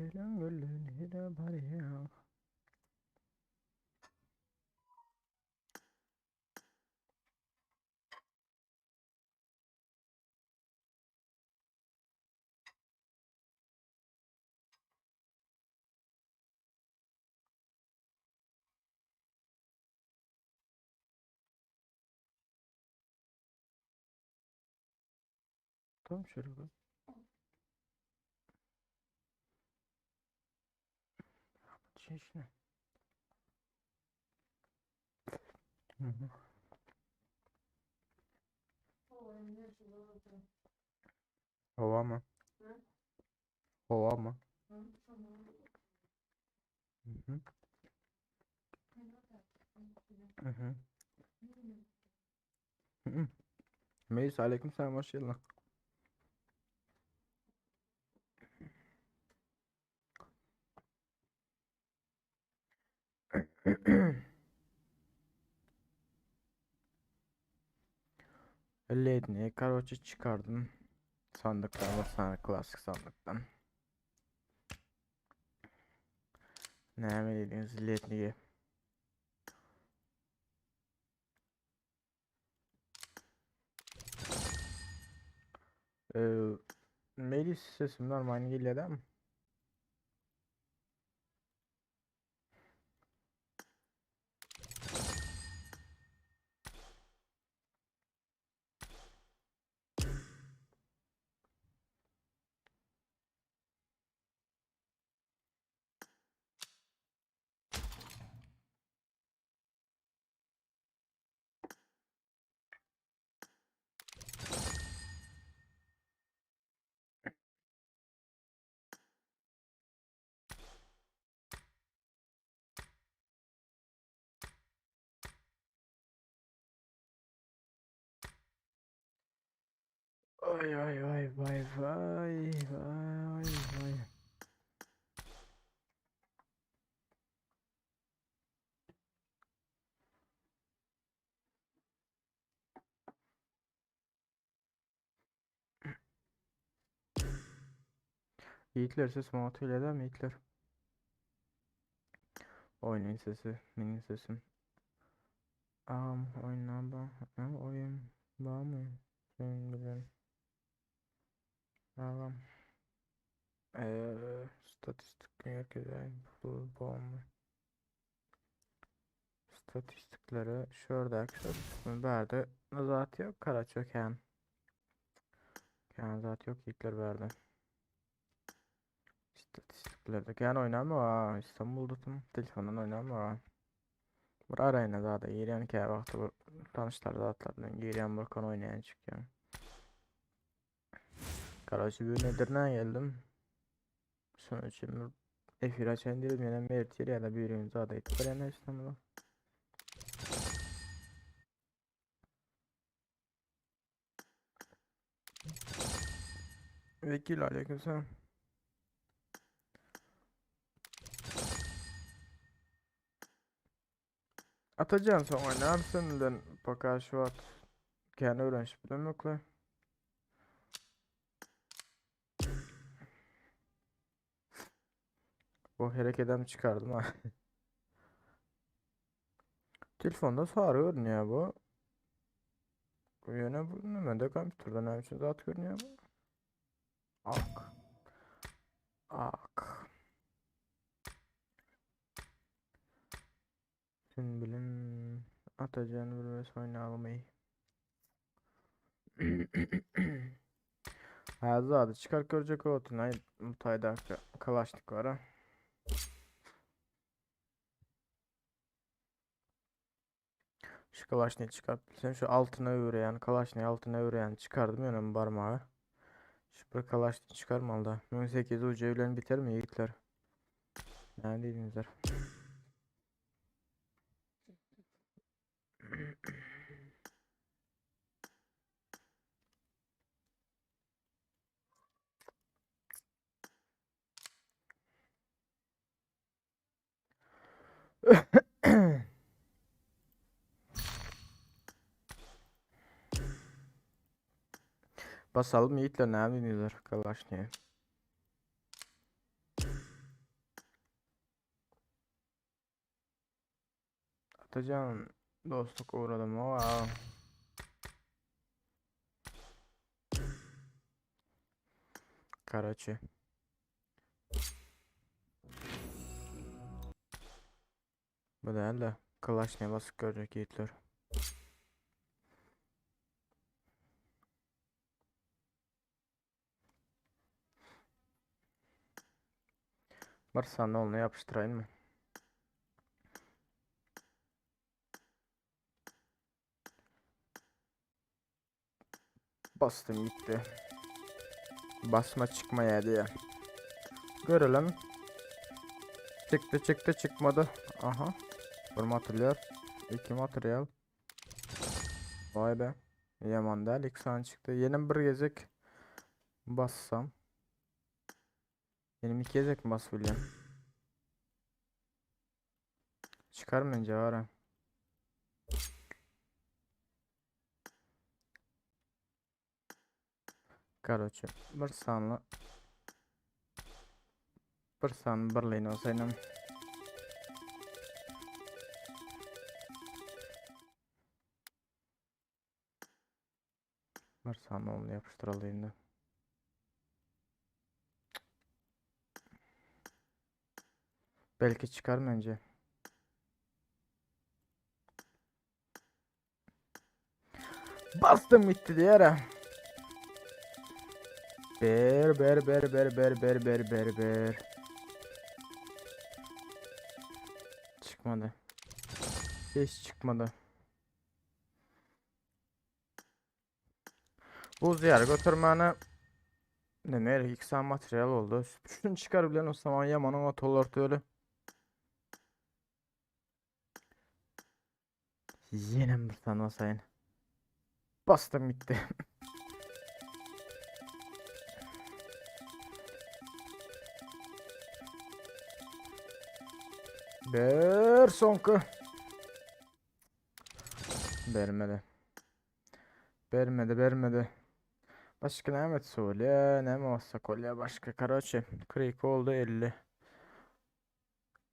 Gelen gelen nirä barýaň? Tam şöyle bak. Çeşne. Hı hı. Howa mı? Howa mı? Hı hı. Hı hı. Hı hı. Melis aleyküm selam hoş geldin. Ledni karoçi çıkardım. Sandıktan basana klasik sandıktan. Näme diýdiňiz Lednige? Ee, Melis sesim normal gelýär dämi? Ay ay ay vay vay vay vay. Yiğitler ses muhatıyla değil mi Yiğitler? Oyunun sesi, benim sesim. Am oyna ba, oyun ba mı? Sen bilin. Tamam. Ee, statistik herkese bu bu Statistiklere şuradaki statistikini verdi. Zat yok, kara çöken. Yani zat yok yiğitler verdi. Statistiklerde kän oynama İstanbul'da tüm telefondan oynama. Bir arayına zada girýän kä wagty bir tanyşlar zatlar bilen girýän bir kon oýnaýan çykýan. Karaçy bu Edirnä geldim. Şonuň üçin bir efir açaýyn diýdim. Ýene ertir ýa-da bir gün zada gidip barýan İstanbula. Vekil aleykümselam. Atajan soň oýnarsyn bilen poka şu wagt kän öwrenişip bilemoklar. Bu herekedem çıkardım ha. Telefonda sary görünýär bu. Ýöne bu nämede kompýuterde näme üçin zat görünýär bu? Ak. Ak. Sen bilen Atajan bilmez oýnalymy? Ha zady çykar görjek otun ay bu taýdaky kalaşnik var ha. Şu kalaşniği çıkarıp bilsem şu altına öwürýän kalaşniği altına öwürýän çıkardım ýöne barmagy. Şu bir kalaşnik çıkarmaly da. 1800 ucu bilen biter mi ýigitler? Näme diýdiňizler? Basalım yiğitler ne yapıyorsunuz arkadaşlar? Atajan dostluk ugradım owa. Karaçi. Bu däl-de, kalaşniýa basyp görjek ýigitler. Bir sany ony ýapyşdyraýynmy? Bastım gitti. Basma çıkmaya diye. Görelim. Çıktı çıktı çıkmadı. Aha. Bir materyal. İki materyal. Vay be. Yaman däl iki sany çykdy. Ýenem bir gezek bassam. Ýenem iki gezek mi basyp bilýän? Çykar mence bara. Karoçe bir sanly bir san birliğini olsaydım. Bir sany ony ýapyşdyraly indi. Belki çykar mence. Bastım gitti diýer. Ber ber ber ber ber ber ber ber ber. Çykmady. Hiç çykmady. Buz ýer götürmäne neme gerek? 2 sany material oldu. Şunu çıkar bilen o zaman yaman oňat olar öyle. Ýene bir sany basaýyn. Bastım gitti. Bir soňky. Bermedi. Bermedi, bermedi. Başga näme etse bolýa, näme bassak bolýa başga. Karoçe, 42 oldu 50.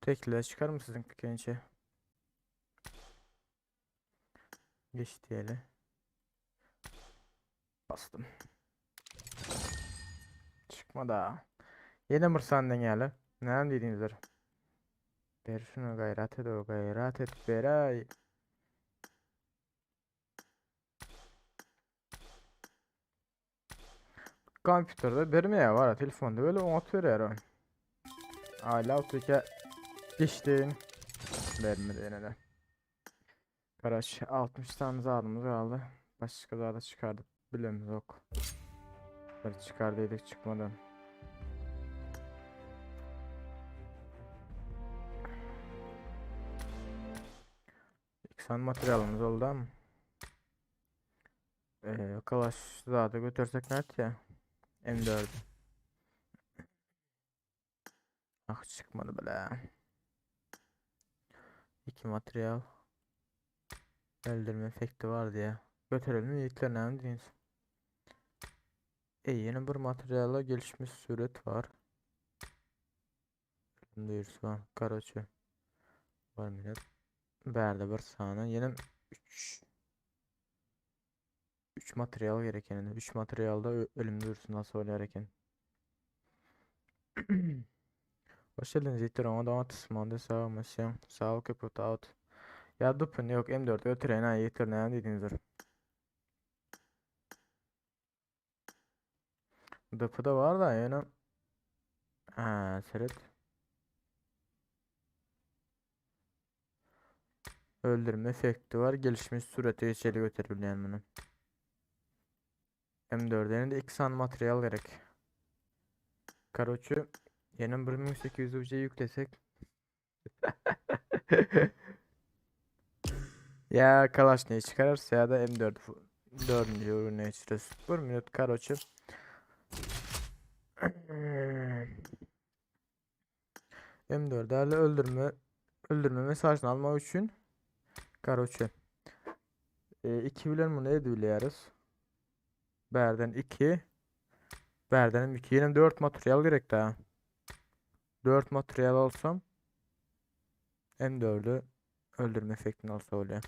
Tekle çıkar mı sizin pikirinize? Geç diyelim. Bastım. Çıkmadı ha. Ýene bir sany deňäli. Näme diýdiňizler? Ber şunu gaýrat et o gaýrat et beräý. Kompýuterde bermeýär bara telefonda böyle oňat berýär o. I love to get geçdi. Bermedi ýene de. Karaç 60 tane zadymyz galdy. Başga zada çykardyp bilemiz yok. Bir çykardıydık çıkmadı. İki sany materialymyz oldu ama. Ee, kalaş zada götürsek ne ya? M4. Ah çykmady bile. İki material. Öldürme efekti var diye. Götürelim yiğitler ne diyorsunuz? E yeni bir materiala gelişmiş suret var. Duyurusu var. Karaçı. Var millet. Bärde bir sany. Ýene 3 3 material gerek ýene. 3 materialda ölüm duyurusu nasıl bolýar eken. Hoş geldiniz Yiğitler. Ona da atısmandı. Sağ olun. Sağ ol köpük out. Ya dupun yok M4 ötüren ha Yiğitler ne dediğinizdir. Dupu da var da yani. Ha seret. Öldürme efekti var. Gelişmiş surete içeri götürebilen bunu. M4'e de 2 sany material gerek. Karoçi ýene 1800 UC yüklesek. Ya Kalaşnikov'u çıkarırsa ya da M4 dördüncü ürüne geçiririz. Bir minut karoçi. M4'lerle öldürme öldürme mesajını almak için karoçi. 2 bilen bunu edilýäris. Bärden 2. Bärden 2. Ýene 4 material gerek daha. 4 material alsam M4'ü Öldürme effektini alsa bolýar.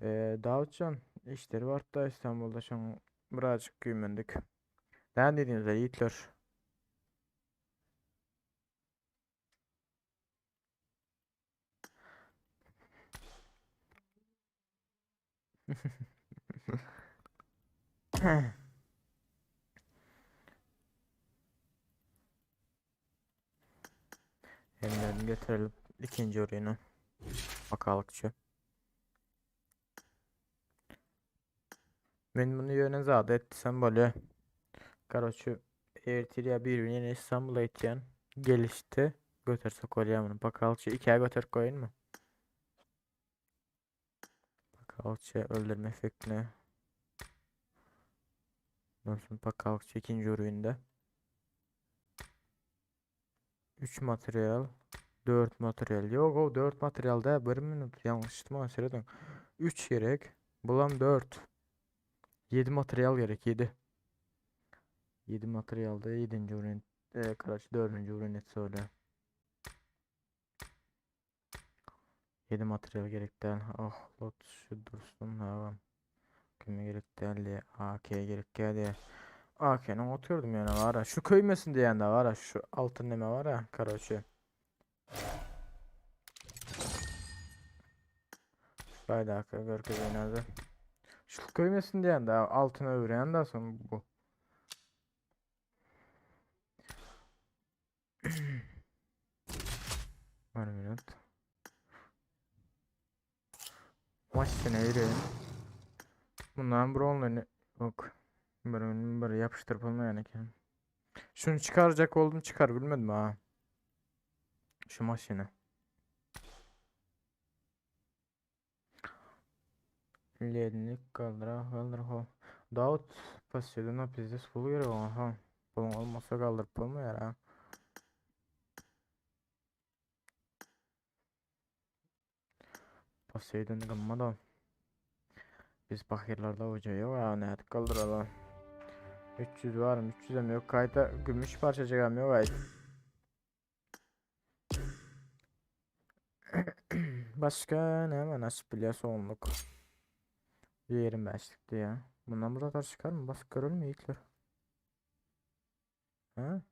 Ee, Davutcan işleri var da İstanbul'da şoň birazcık güýmendik. Näme diýdiňiz ýigitler? Emlerini getirelim ikinci orayına. Bakalыкçı. Men bunu ýöne zada etsem bolýar. Karoçi ertir ýa bir gün ýene İstanbula gitýän. Gelişde götersek bolýar bunu. Bakalykçy ikä göterip goýaýynmy? Bakalykçy öldürme effektine. Dursun bakalykçy ikinji üründe. 3 material, 4 material. Yok o 4 material da 1 minut yanlıştım ha seredin. 3 gerek. Bulam 4. 7 material gerek 7. 7 materialda 7. ürün e, kaç 4. ürün etse öyle. 7 material gerek däl. Oh, lot şu dursun. Ha. Kime gerek däl diye. AK gerek geldi. AK'nin oturdum yani var ha. Şu köýmesin diýen de var ha. Şu altın neme var ha. Karoçi. Şu AK görkezeyim hazır. Şu köýmesin diýen de altın öwürýän de son bu. Bir minut. Maşyna ýüreýin. Bundan bir onlaýyn yok. Bir gün bir yapıştırıp olmayan eken. Şunu çıkaracak oldum çıkar bilmedim ha. Şu maşını. Lednik kaldıra kaldır ho. Davut Poseidon'a pizdes pul gerek oňa ha. Puluň olmasa galdyryp bolmaýar ha. Poseidon gymmat o. Biz pakirlerde hoca yok ha nädip galdyraly. 300 var mı? 300 hem yok. Kayda gümüş parçacık yok ay. Başka ne hemen açıp biliyorsa onluk. 25'likti ya. Bundan bu kadar çıkar mı? Basıp görelim mi yiğitler? Ha?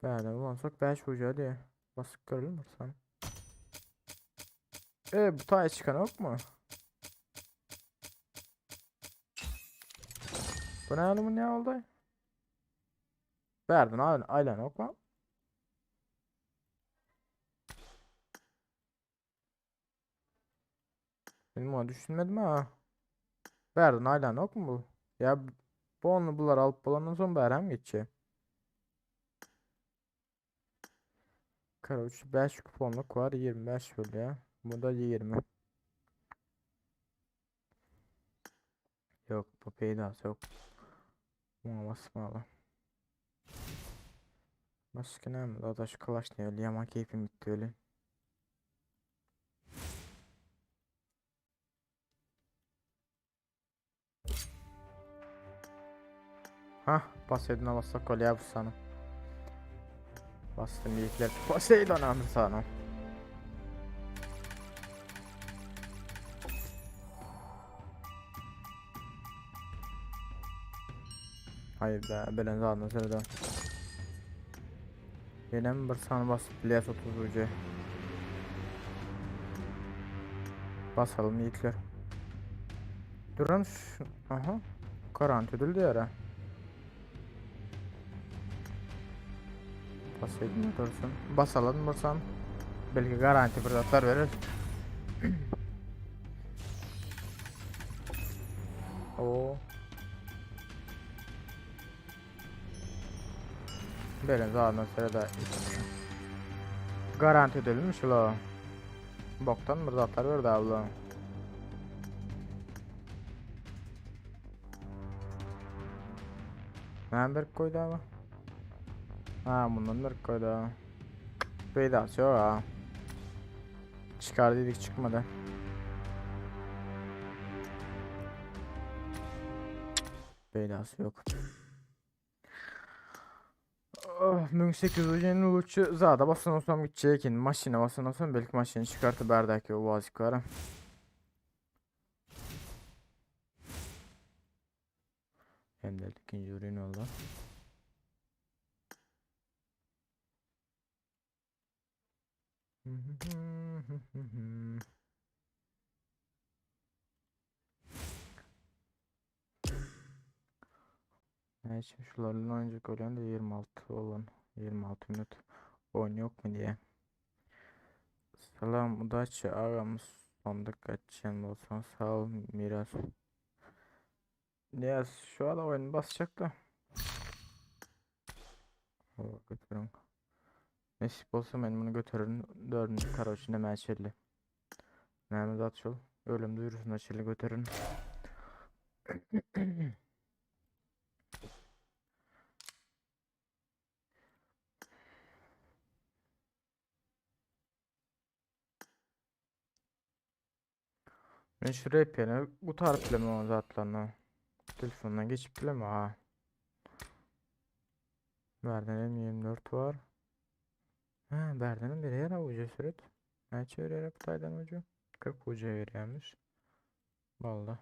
Bäde ulansak 5 hoca diye. Basıp görelim mi sen? E bu tane çıkan yok mu? Bu ne oğlum ne oldu? Verdin aynen yok mu? Benim onu düşünmedim ha. Verdin aynen yok mu bu? Ya bu onu bunlar alıp bulandan sonra berem geçecek. Kara 5 kuponluk var 25 böyle. Bu da 20. Yok bu peydası yok. Buna basmalı. Başka ne mi? Dadaş kalaş ne öyle yama keyfim bitti öyle. Hah Poseidon'a bassak kolye bu sana. Bastım yiğitler. Poseidon amı sana. Hayır be, belen zaten söyledi. Yine mi bir sana basıp bilyas 30 ucu. Basalım yiğitler. Durun şu... Aha. Garanti edildi yara. Basayım dursun. Basalım vursam. Belki garanti fırsatlar verir. Oo. Beren zaten sırada garanti edilmiş la. Boktan bir zatlar verdi abla. Näme berip koydu abi? Ha bundan berip koydu ha. Peydası yok ha. Çıkar dedik çıkmadı. Peydası yok. Oh, 1800 uçu zada basan olsam gidecek eken. Maşyna basan olsam belki maşyny çykartyp bärdäki uazik bar. Hem de ikinji ürün oldu. Neyse şulardan oynayacak olan da 26 olan 26 minut oyun yok mu diye. Salam udaçi agam sandık kaçan bolsan sağ ol miras. Niyaz şu an oyun basacak da. O götürün. Nesip olsa ben bunu götürürüm. Dördüncü karoçi ne çelli. Mehmet Atçıl. Ölüm duyurusuna çelli götürün. Ben şu RP'ni bu tarif bileme o zatlarını. Telefondan geçip bileme ha. Berdenim 24 var. Ha, Berdenim bir yer ucu süret. Neçe veriyor Taydan ucu? 40 ucu veriyormuş. Vallahi.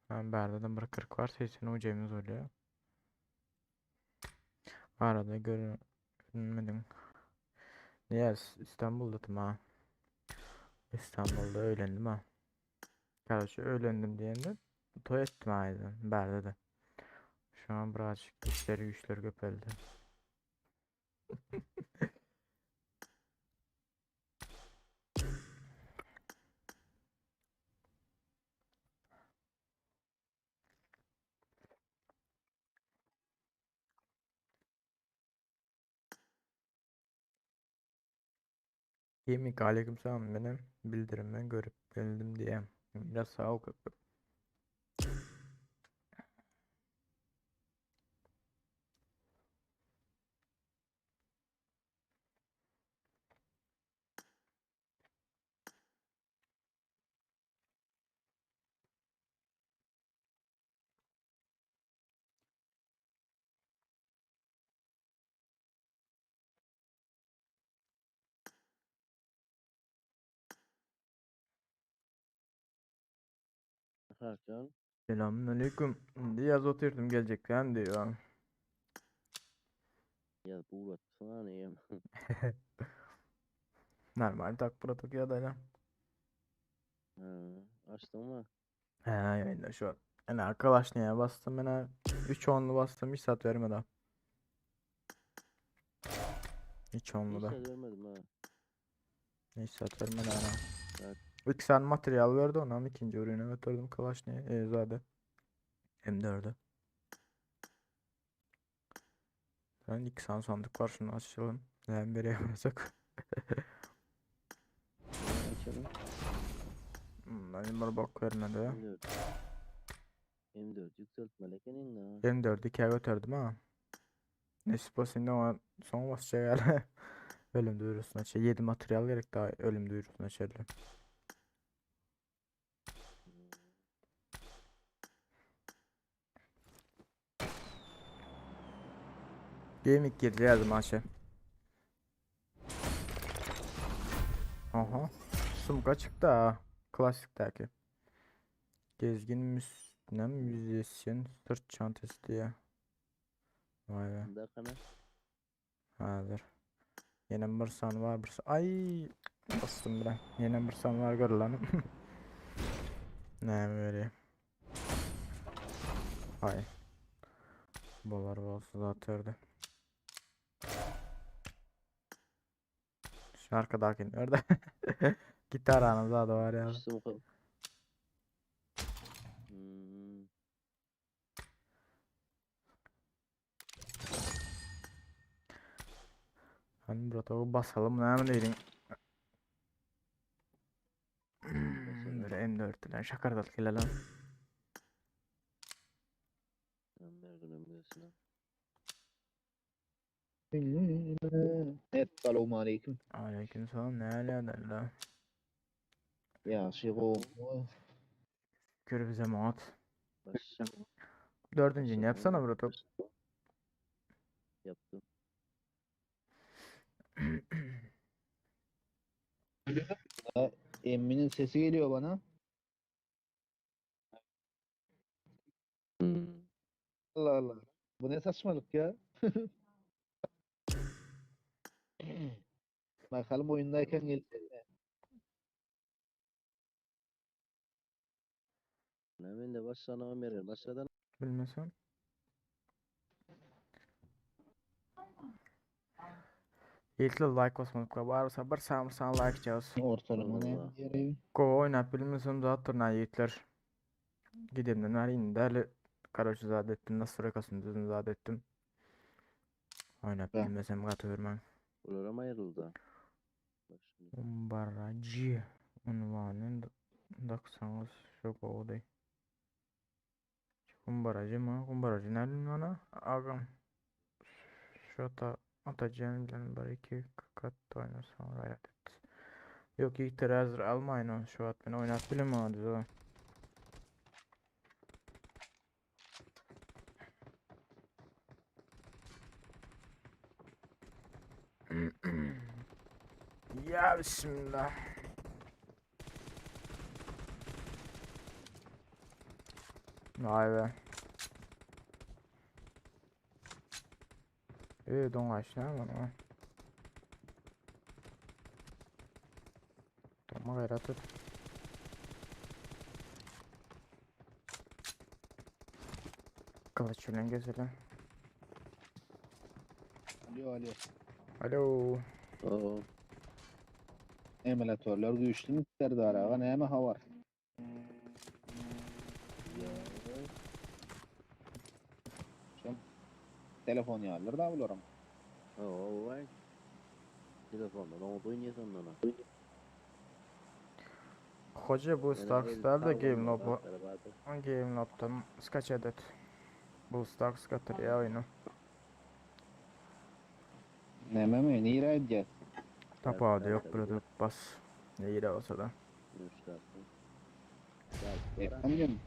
Ha, Berde'den bir 40 var. 80 ucumuz oluyor. Arada görünmedim. Yes, İstanbul'da ha. İstanbul'da öğlendim ha. Kardeşi öğlendim diyende toy ettim aydın. Berde'de. Şu an birazcık işleri güçleri köpeldi. Yemek aleykümselam benim bildirimden görüp geldim diye. Biraz sağ ol köpek. Hakan. Selamünaleyküm. Yaz oturdum gelecek lan diyor. Ya bu uğratsana. Normal tak pratik ya da lan. Ha, açtın mı? He yayında şu an. Yani arkadaş neye bastım ben ha. 3 onlu bastım hiç saat vermedi ha. 3 onlu Hiç da. ses vermedim ha. Hiç saat vermedi ha. Evet. İlk sen materyal verdi ona ama ikinci ürünü götürdüm Kalaş ne? Zade. M4'ü. Ben iki tane sandık var şunu açalım. Neden beri yapacak? Ne açalım? Benim bir bok vermedi. M4. M4 yükseltme lekenin ha. M4'ü ikiye götürdüm ha. Nesip olsun ama son basacak yani. Ölüm duyurusuna şey 7 materyal gerek daha ölüm duyurusuna şeyle. Gaming girdi yazdım maça. Aha. Sumka çıktı ha. Klasikteki. Gezgin müsnem müzisyen sırt çantası diye. Vay be. Bunda kana. Hazır. Yine bir san var bir Ay bastım bile. Yine bir san var gör lan. Ne böyle. Ay. Bolar bolsa atıyordu. Şu arkadaki nerede? Gitar anı da var ya. Sumka. Hmm. Hani burada basalım ne mi Basalım. Böyle M4 ile şakardalık ile lan. Nereden Esselamu aleyküm. Aleykümselam ne alaka lan? Ya şigo. Şükür bize muhat. Baş. Dördüncünü yapsana bro top. Yaptım. Emminin sesi geliyor bana. Hmm. Allah Allah. Bu ne saçmalık ya? Bakalım oyundayken gelecek mi? Hemen de başlana verir. Başladan Bilmesem. Ýetli like basmadyk barsa bir samsan like çağız. Ortalama ne Allah. gereği? Go oynap bilmesem zatdyr na ýigitler. Gidemden bäri indi däli karoçe zat etdim, nastroýkasyny düzgün zat etdim. Oynap Ben. bilmesem gaty görmäň. Olara ayrıldı. Bak şimdi. Umbaracı unvanın daksanız şu oldu. Kumbaracı mı? Kumbaracı nerede unvanı? Agam. Şu ata atacağım bilen var iki kat oynasam gayret et. Yok yiğitler hazır almayın onu şu at beni oynat bilemedi o. Ya bismillah. Vay be. Ee, doňaş näme var? Doňma gaýrat et. Kılıç bilen gezelim. Alo alo. Alo. Oo. Emülatörler güçlü mü Serdar ağa? Näme habar? Ya. Telefon ýalyr da bularam. Oo vay. Telefondan oldu oynuyorsun ona. Hoca bu Stacks'lar da Game Lob'u. Lob'u. Game Lob'dan skaç edet. Bu Stacks gatyr ya oyunu. Näme mi? Nire edýär? Tapawudy yok burada bas. Ne ýere olsa da. Efendim?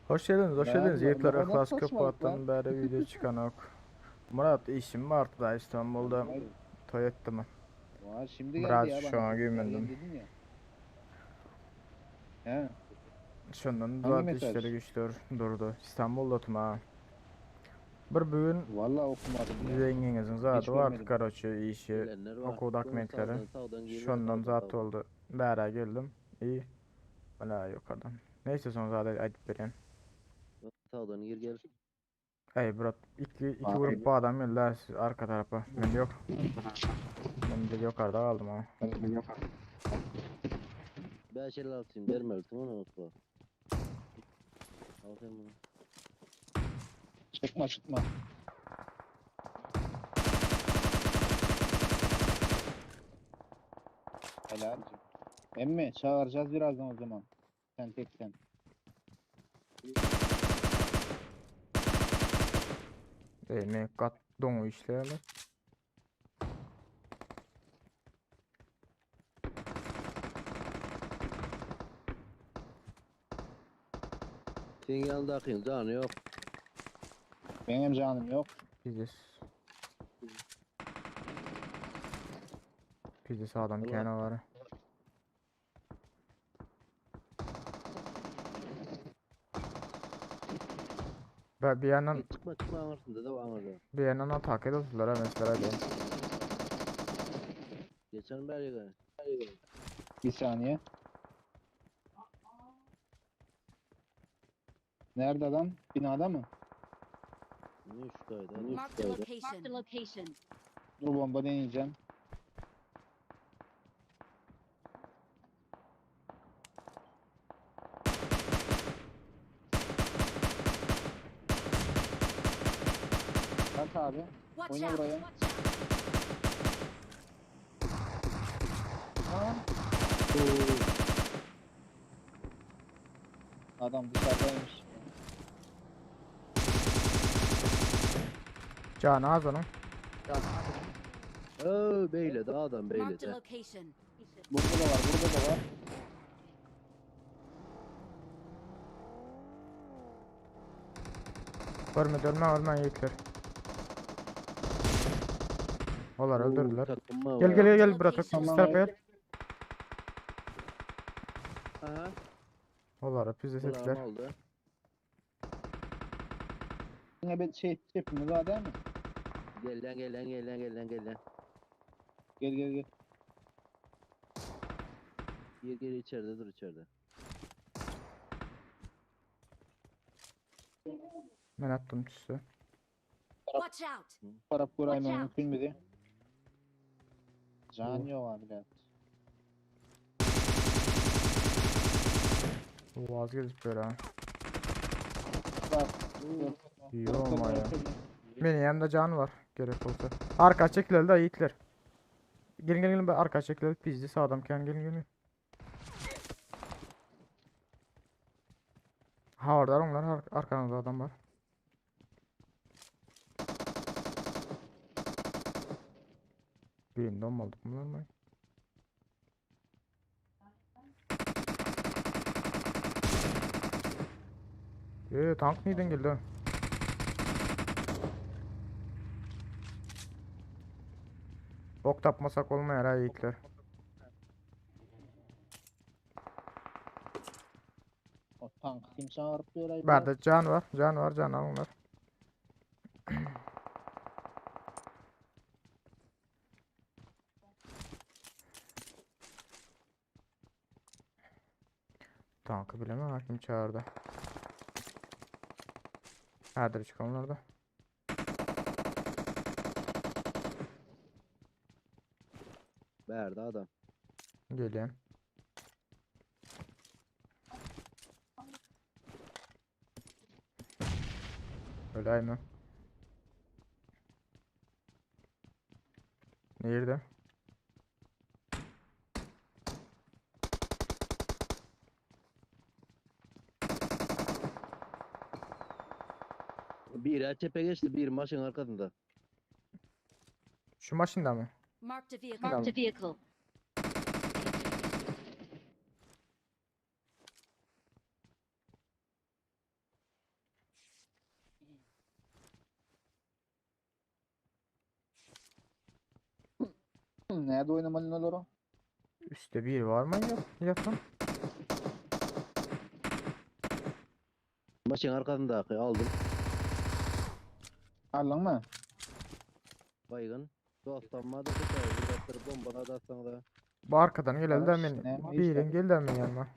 Hoş geldiniz, hoş Ben- geldiniz. ne Yiğitler kadar Ihlas saçmalık Köpat'tan beri video çıkan ok. Murat işim vardı da İstanbul'da toy etti mi? Var şimdi geldi Murat, ya şu bana. an güvendim. Dedin ya. He. Şundan Hangi zaten mesaj? işleri güçler durdu. İstanbul'da tuma. Bir bugün Vallahi okumadım ya. zenginizin zaten vardı görmedim. karoçi işi. okul dokumentleri. Şundan zaten oldu. Bera geldim. İyi. Bana yukarıdan. Neyse son zaten ayıp veren. Sağdan gir gel. Hey bro, iki, iki Abi. grup bu adam geldiler siz arka tarafa. Ben yok. Ben de yukarıda kaldım ama. Ben şeyler atayım. Verme tamam mı? Al sen bunu. Çıkma çıkma. Helal. Emmi çağıracağız birazdan o zaman. Sen tek sen. Değil mi? Kat donu işleyelim. Senin yanında akıyım canı yok. Benim canım yok. Biziz. Bizi sağdan Allah. kenarları. Ben bir yandan Çıkma çıkma anırsın dedi o anırdı. bir yandan atak ediyorlar ha mesela diyeyim. Geçen beri gel. Bir saniye. Nerede adam? Binada mı? Niye şu kaydı? Niye şu Marked a kaydı? location. Marked a location. Dur bomba deneyeceğim. Bak abi. Watch Oyna out. buraya. Watch out. Ha. Adam dışarıdaymış. Canı az onun. Oo beyle de adam beyle Marked a de. location. Burada da var, burada da var. Ölme ölme ölme yiğitler. Olar Oo, öldürdüler. takım Gel var. gel gel gel bratok. Tamam, Tarafa gel. Aha. Olara pizde Kulağım setler. aldı. Yine bir şey çepimiz var değil mi? Gel lan gel lan gel lan gel lan gel lan. Gel gel gel. Gir gir içeride dur içeride. Ben attım tüsü. Watch out! Taraf görayma Watch out. mümkün müdür? Can yok abi biraz. Vazgeçip böyle ha. Bak. İyi olma ya. Benim yanımda can var. Gerek olsa. Arka çekileli de yiğitler. Gelin gelin gelin be arka çekileli pizdi sağdam gelin gelin. Ha orada onlar arkanızda adam var. Birinde olmadı bunlar mı? Tank nereden geldi? ha? Ok tapmasak olmuyor ha yiğitler. O tank kim çağırıp diyor ay. Bende can var, can var, can alın var. Tankı bilemem ha kim çağırdı. Hadi çıkalım orada. Berdi adam. Geleyim. Öyle mi? Nerede? Bir çepe geçti bir maşın arkasında. Şu maşında mı? Marked a vehicle. Marked a vehicle. Nerede oynamalın olur o? Üstte bir var mı yap yatan? Maşın arkasındaki aldım. Aldın mı? Baygın. Dostlanma da tutar. Bir bombalar da atsan da. Bu arkadan geldi Arkadaş, hemen. ne Birin işte? geldi hemen yanıma.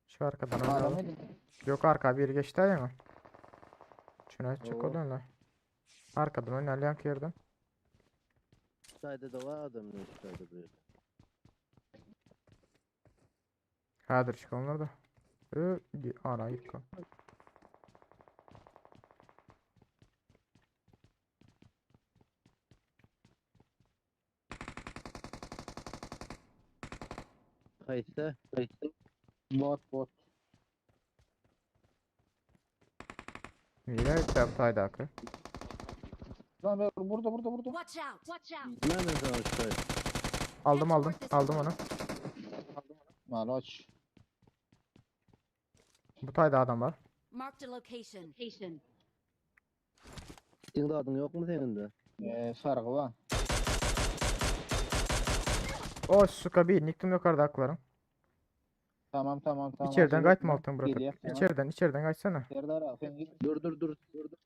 Şu arkadan Adam oynayalım. mıydı? Yok arka bir geçti ya mı? Şuna çık Oo. oluyor lan. Arkadan oynayalım yankı yerden. Sayda da var adam ne şu sayda bu yerde. Hadi çıkalım orada. Ana yık. Kayıtta. Kayıtta. Bot bot. Yine yaptaydı akı. Lan ben burada burada burada. Watch out! Watch out! Nereden sana şu sayda? Aldım aldım. Aldım onu. Maloç. Bu tayda adam var. Marked a location. Location. Senin de adın yok mu senin de? Farkı var. O suka bir niktim yukarıda aklarım. Tamam tamam tamam. İçeriden acele kaçma etme. altın bırakıp. Geliyor, tamam. İçeriden içeriden kaçsana. Serdar abi sen git. Dur dur dur. Dur dur.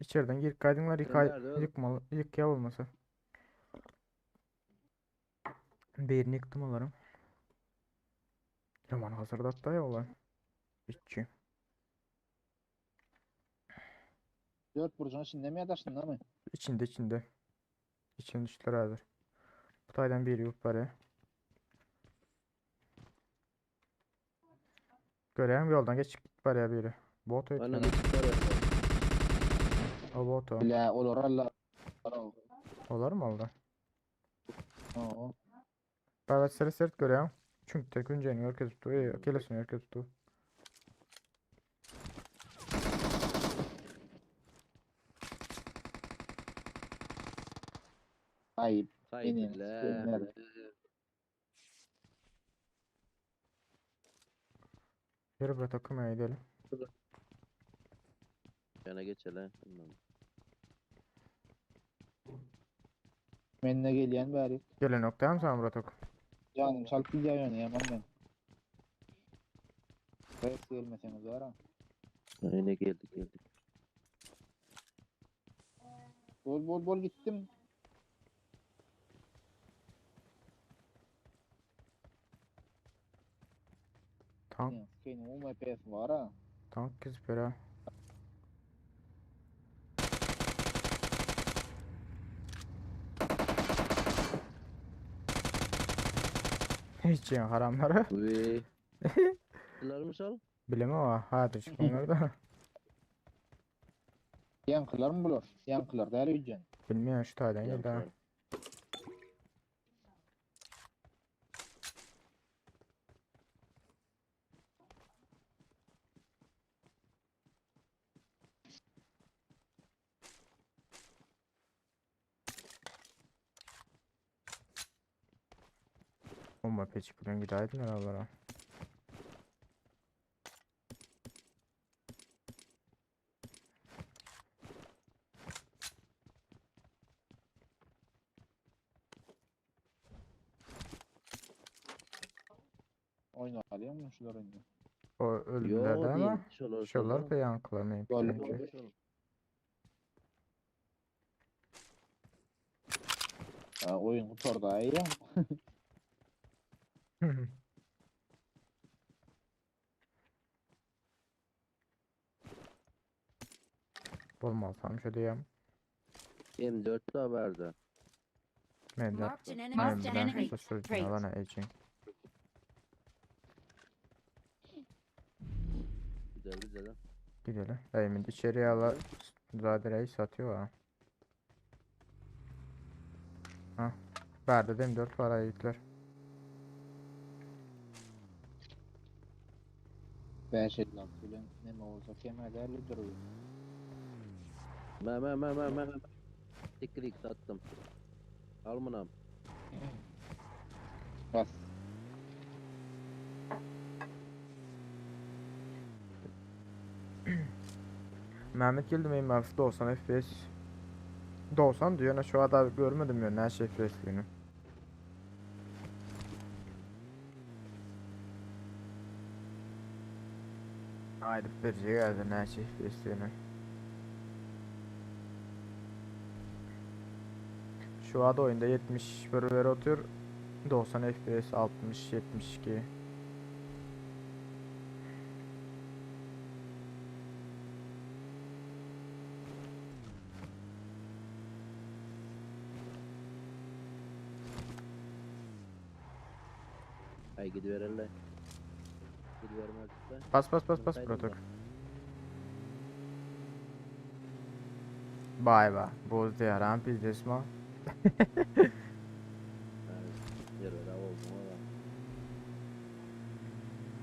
İçeriden gir kaydınlar Sen yıkay nerede oğlum? yıkmalı yık ya olmasa. Birini yıktım alırım. Yaman hazırlattı ya olay. İçi. Dört burcun içinde mi yatarsın değil mi? İçinde içinde. İçine düştüler hazır. Bu taydan biri yok bari. Göreyim yoldan geç bari biri. Bot Bana ötüyor. geçip var ya. O bot o. La olur Allah. Olur mu oldu? Oo. Evet seri sert göreyim. Çünkü tek önce herkes tuttu. Kelesin herkes tuttu. Ayıp. Haydi la. Nerede? Yürü be takım gidelim. Yana geç hele. Tamam. Mende gelýän bäri. Gelenok dämi sana bratok? Janym çalyp gidýär ýöne ýaman men. Res gelmeseňiz bar ha. Ine geldik geldik. Bol bol bol gitdim. Tank Skeýniň UMP-si bar ha. tank gezip ýör ha. Hiç ýen haramlary. Uy. Dilarmy şol? Bilemem ha. Hadi çıkmalar da. Ýaňkylar mı bular? Ýaňkylar däl öýdýän. Bilmiyorum şu taýdan geldi ha. Ýaňkylar. Bomba peçik bilen gidäýdiler alara. Oýun alýar mı şular indi? O öldüler Yo de ama değil. Şolar şolar şolar. da yankılar Gol. çünkü. Şol. Ha, oýun gutardy aý ya. Bolmasam şu diýem. M4 da vardı. Men de Marked an enemy. men Marked an bilen enemy. şu sürücüne bana için. Güzel güzel. ha. Gidelim. Dayımın içeriye ala zadereyi satıyor ha. Ha. Verdi dem 4 para yiğitler. 556 bilen neme olsa keme däli duruyor. Me me me me me. Tikrik sattım. Al bunu. Bas. Mehmet geldi mi ben 90 FPS. 90 diyor. Şu kadar görmedim ya ne şey FPS'liğini. Haydi bir geldi ne şey FPS'liğini. Şu anda oyunda 71 veri atıyor. 90 FPS 60 72. Ay gidiverelle. Gidivermez de. Bas bas bas bas Olsaydım Protok. da. Bay bay. Boz diyaran pizdes ma. Ha, yer ver oldu valla.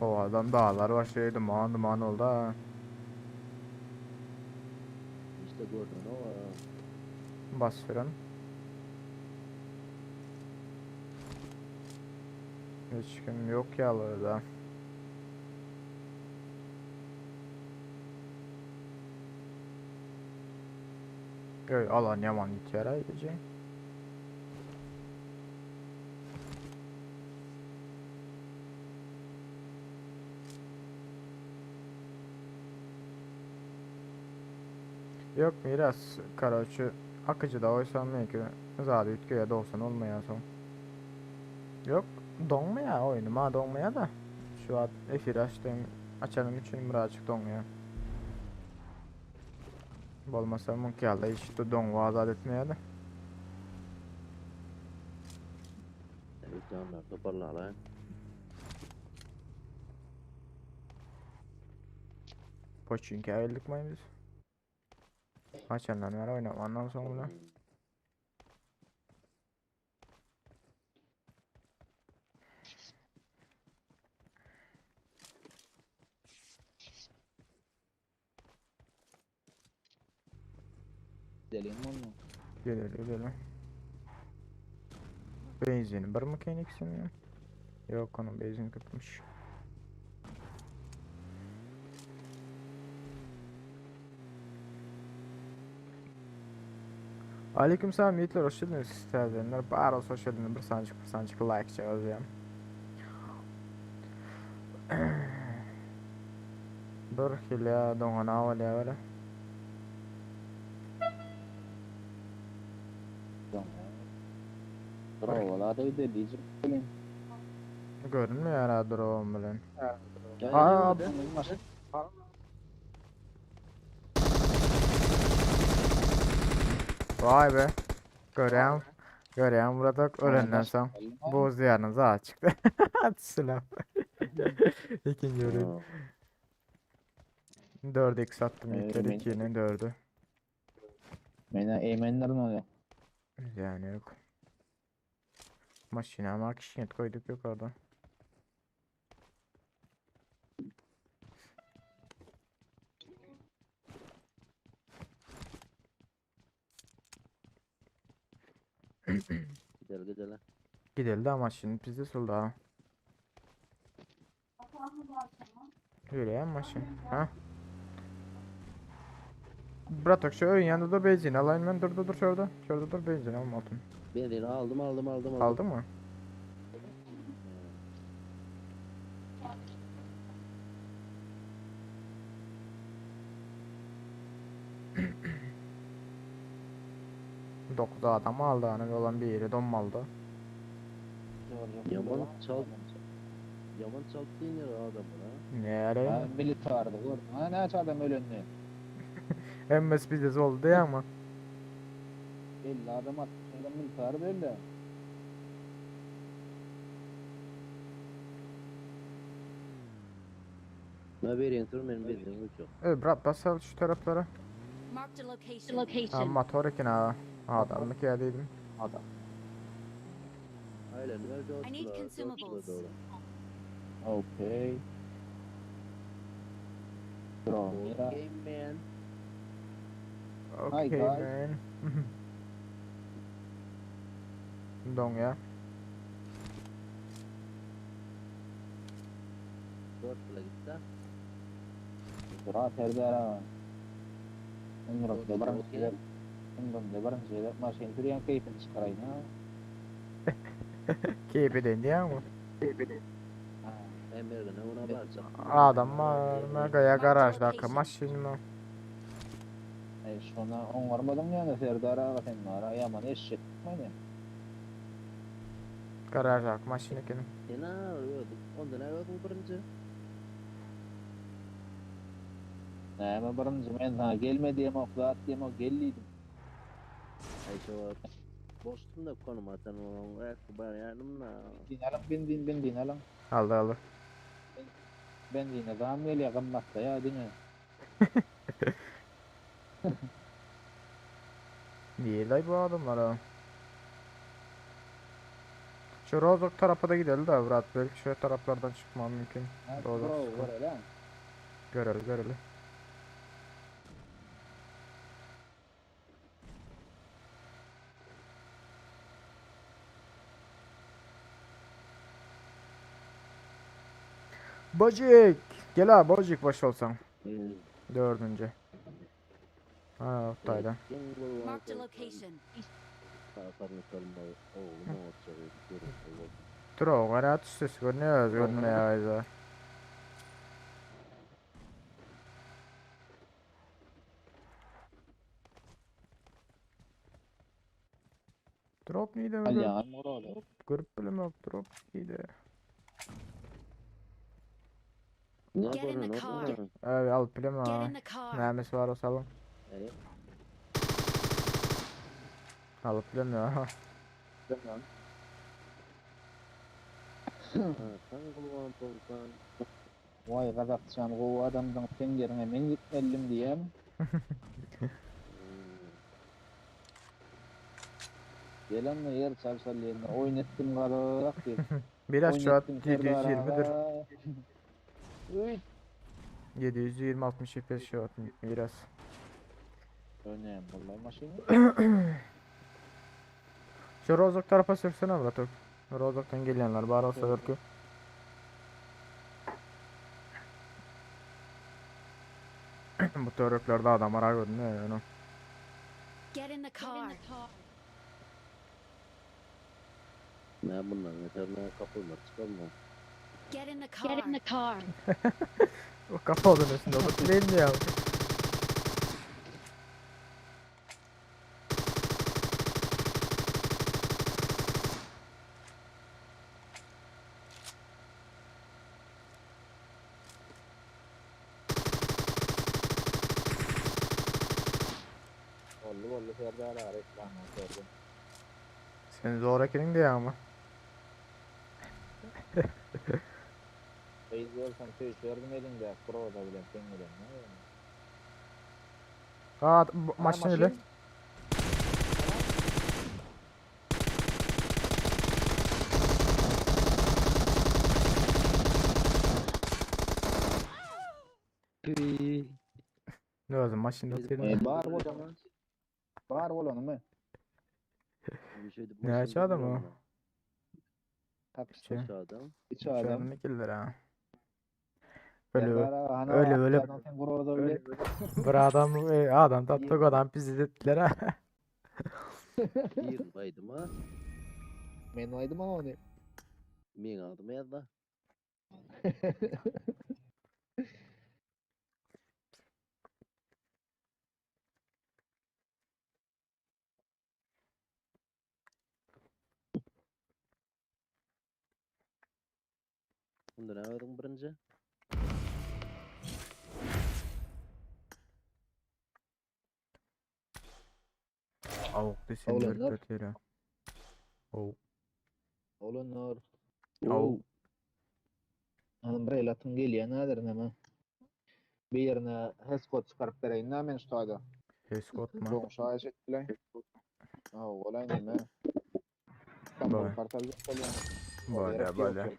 O adam dağlar başlıyor duman duman oldu ha. İşte gördün o var ha. Bas fren. Hiç kim yok ya orada. Ey alan yaman git yere gidecek. Yok miras karaçı akıcı da oysam ne ki zaten ütköye 90 olmayan son. Yok donmaya oyunum ha donmaya da. Şu an efir açtım açalım için birazcık donuyor. Bolmasa mümkün hiç de donma azat etmeye de. Evet canlar toparla lan. Poçinki ayrıldık mı biz? Açanlar var oynamandan sonra. Gidelim mi onu? Gelelim gelelim. Benzin var mı kendisinin ya? Yok onun benzin kıtmış. Aleyküm selam yiğitler hoş geldiniz. Täzelenler bar olsa hoş geldiniz. Bir sanjyk bir sanjyk like çagazýan. Bir hile doňana bolýar böyle. Bravo, da diyecek. Görünmeýär ha drone bilen. Gel, Aa, gel, gel. Vay be. Görýän. Görýän burada ölenden soň boz ýanyna zat çykdy. Silah. İkinci ürün. Ha. 4x attım Evet, yiğitler ben- 2'nin 4'ü. Mena Eymenlerin oluyor. Yani yok. Maşina makşinet koyduk yukarıda. Gidelim gidelim. Gidelim de ama şimdi bizde solda ha. Yürüyen maşin. Ha? Bratok şu ön yanında da benzin alayım ben. Dur dur dur şurada. Şurada dur benzin alma altın. Benzini aldım aldım aldım aldım. Aldın mı? Dokuz adam aldı hani olan bir yeri donmaldı. Yaman çal. Yaman çalttığın yere adamı ha. Ne arayayım? Ha, millet vardı. Gördün. Ha ne adam ölünlü. Emmesi bizde oldu ya ama. Belli adam atmış. Adam millet vardı öyle. Ne vereyim dur benim benzinim yok. Evet brat basal şu taraflara. Marked a location. Ha Location. motor ekin ha. Adamlık yerdeydim. Adam. Aynen ver I need dört consumables. doğru. Okay. Bro, mira. Okay man. Okay guys. man. Don ya. 4 bile gitti. Bra Serdar ha. Umurumda birinci Okey. gezek. Umurumda birinci gezek maşyn sürýän keýfini çykaraýyn ha. Keyfi dendi ya mı? Ha. Emirgine ona bakacak. Adam var mı? Gaya garajdaki maşin mi? Ey şona oňarmadyň ýa Serdar aga sen bara ýaman eşek meni. Garajdaki maşyn eken. Sen öldün. Ondan ne öldün birinci? Näme birinci men ha gelme diýem ok zat diýem ok gelliydim. Ayşe var. Boştum da konum atan olan. Ayakkabı ben yardım da. Benzin alyň benzin benzin alyň. Aldı aldı. Benzine zam gelýär gymmatda ya diňe. Niye lay bu adamlar ha? Şu Rozok tarafa da gidelim de Murat. Belki şu taraflardan çıkmam mümkün. Ha, Rozok Bro, çıkma. var öyle. Görelim görelim. Bocik! Gel abi Bocik baş olsan. Dördüncü. Ha Oktay'da. Marked a location. Dur o kadar ses görünüyor görünmüyor ya. Drop neydi öyle? Alýan bro. Görüp bilemem drop neydi? Ne Get in the yapıyorsun car. oğlum? Evet al bileme Get ha. in the car. Nemesi var o salon. Evet. Alıp bilemiyor ha. Ha, sen kullan tolkan. Vay Gazakçam gowy adamdan sen ýerine men gitmeldim diýem. Gelen yer çalşal yerine oyun ettim Gazak diýip. Biraz Oyun şu an ettim Serdar 720'dir. aga. Uy. 720 65 şu an biraz. Önem vallahi maşyny. Şu Rozok tarafa sürsene Murat. Rozok'tan gelenler bari olsa belki. Bu töröklerde adam arar gördün mü yani? Get in the car. Ne bundan yeter ne kapılmaz çıkalma. Get in the car. Get in the car. O kafa odun üstünde olup değil mi ya? Bolly bolly Serdar aga reklamyny gördüm. Sen zorakinin de ya ama. Gyz bolsam söýüşerdim eliňde proza bilen seň bilen. Ne ýöne? Aa maşyn ile. Ne oldu maşında oturuyor. E, bar bolany. Bar bolany mı? Ne aç adam o? Tapyşdy. Şey. Adam. Üç adam. Şöyle gelir ha. Öyle Serdar aga, hani öyle öyle- atlardan sen groza bilen. bir adam adam tatlı adam bizi ettiler ha. Bir baydım ha. Men aýdym ama ony. Men adymy ýazda. Bunda ne aradın birinci? Avuk desin Oğlum, bir dur. kötü ya. Oh. Olanlar. Au. Hanım bir el atın gelýär näder näme? Bir ýerine heskot çykaryp bereýin näme men şu taýda. Eskot mu? Goňşy aýyş etdiler. Ha, olay näme? İstanbul Bolýar. kartal bolýar. Böyle böyle.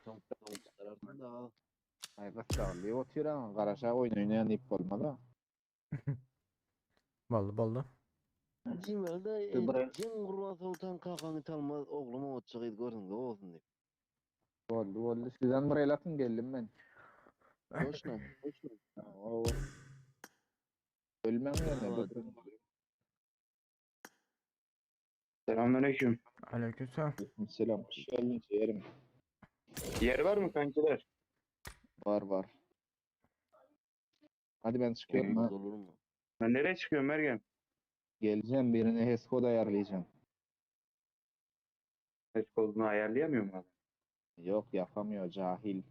Çıkararsın da al. Ay gyssaly otyran garaşa oýun oýnaýan diýip bolmaz-a. Boldy boldy. Cimelde Dur, Cem Kurban Sultan kakanı talmaz oğlum o çıkıydı gördün de olsun diye. Boldy boldy. Sizden bir el atın geldim men. Boşuna. Boşuna. O. Ölmem ýöne. Evet. Selamünaleyküm. Aleykümselam. Selam. Hoş geldin ciğerim. Yer var mı kankiler? Var var. Hadi ben çıkıyorum ha. Olur mu? Ben nereye çıkıyorum Mergen? Geleceğim birine HES kod ayarlayacağım. Ses kodunu ayarlayamıyor mu adam? Yok yapamıyor cahil.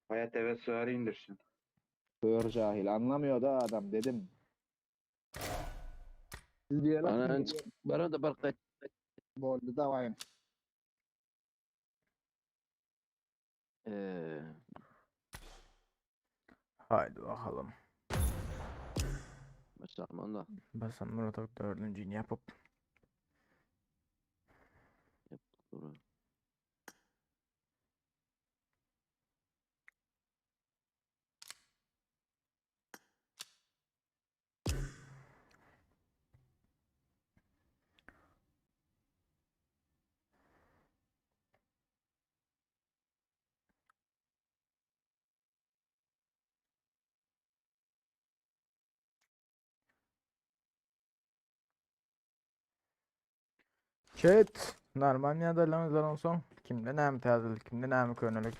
Hayat eve sığar indirsin. Kör cahil. Anlamıyor da adam dedim. Siz bir el atın. Bana, geliyorum. bana da bak Boldy davayım. Eee. Haydi bakalım. Başlayalım da. Basan Murat Ak dördüncüyü yapıp Doğru. Chat. Normal ýagdaýlaryňyzdan olsun. Kimde näme täzelik, kimde näme könelik.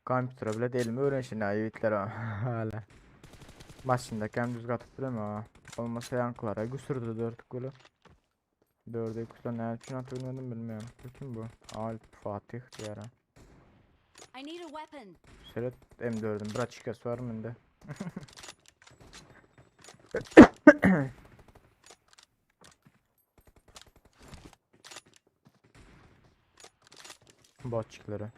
Kompýutere bile delimi öwrenişin ha ýigitler ha. Hala. Maşynda kem düz gatyp bilem ha. Olmasa ýaňkylara güsürdü dörtlük bile. Dörde güsüren näme üçin atyp bilmedim bilmiyorum. Bu kim bu? Alp Fatih diýär ha. I need a weapon. Seret M4'ün bir açıkçası var mı Botçukları.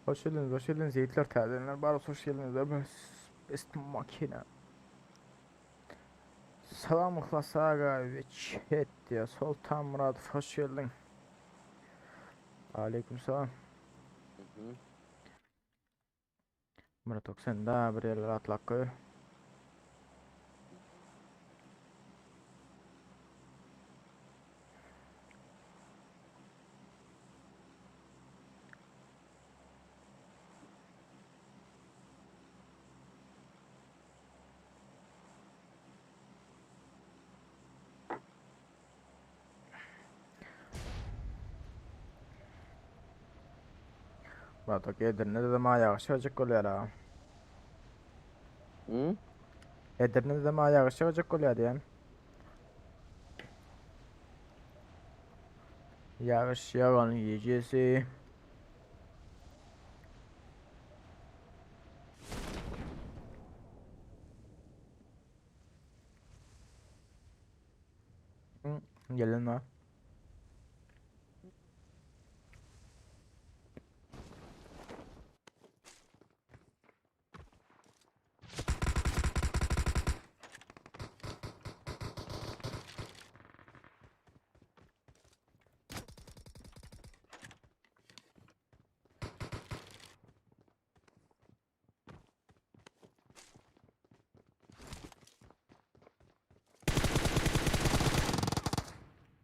Hoş geldiniz, hoş geldiniz yiğitler, täzelenler, bar hoş geldiniz. Ben Best makine. Salam Yhlas aga we chat diýýär. Soltan Myradow hoş geldiň. Aleyküm salam. Mhm. Muratok sen daha bir yerlere atlak koy. Muratok Edirne'de de ma ýagyş ýagjak bolýar ha. Hı? Edirne'de de ma ýagyş ýagjak bolýar diýen. Ýagyş ýagan gijesi. Hı, Gelin var.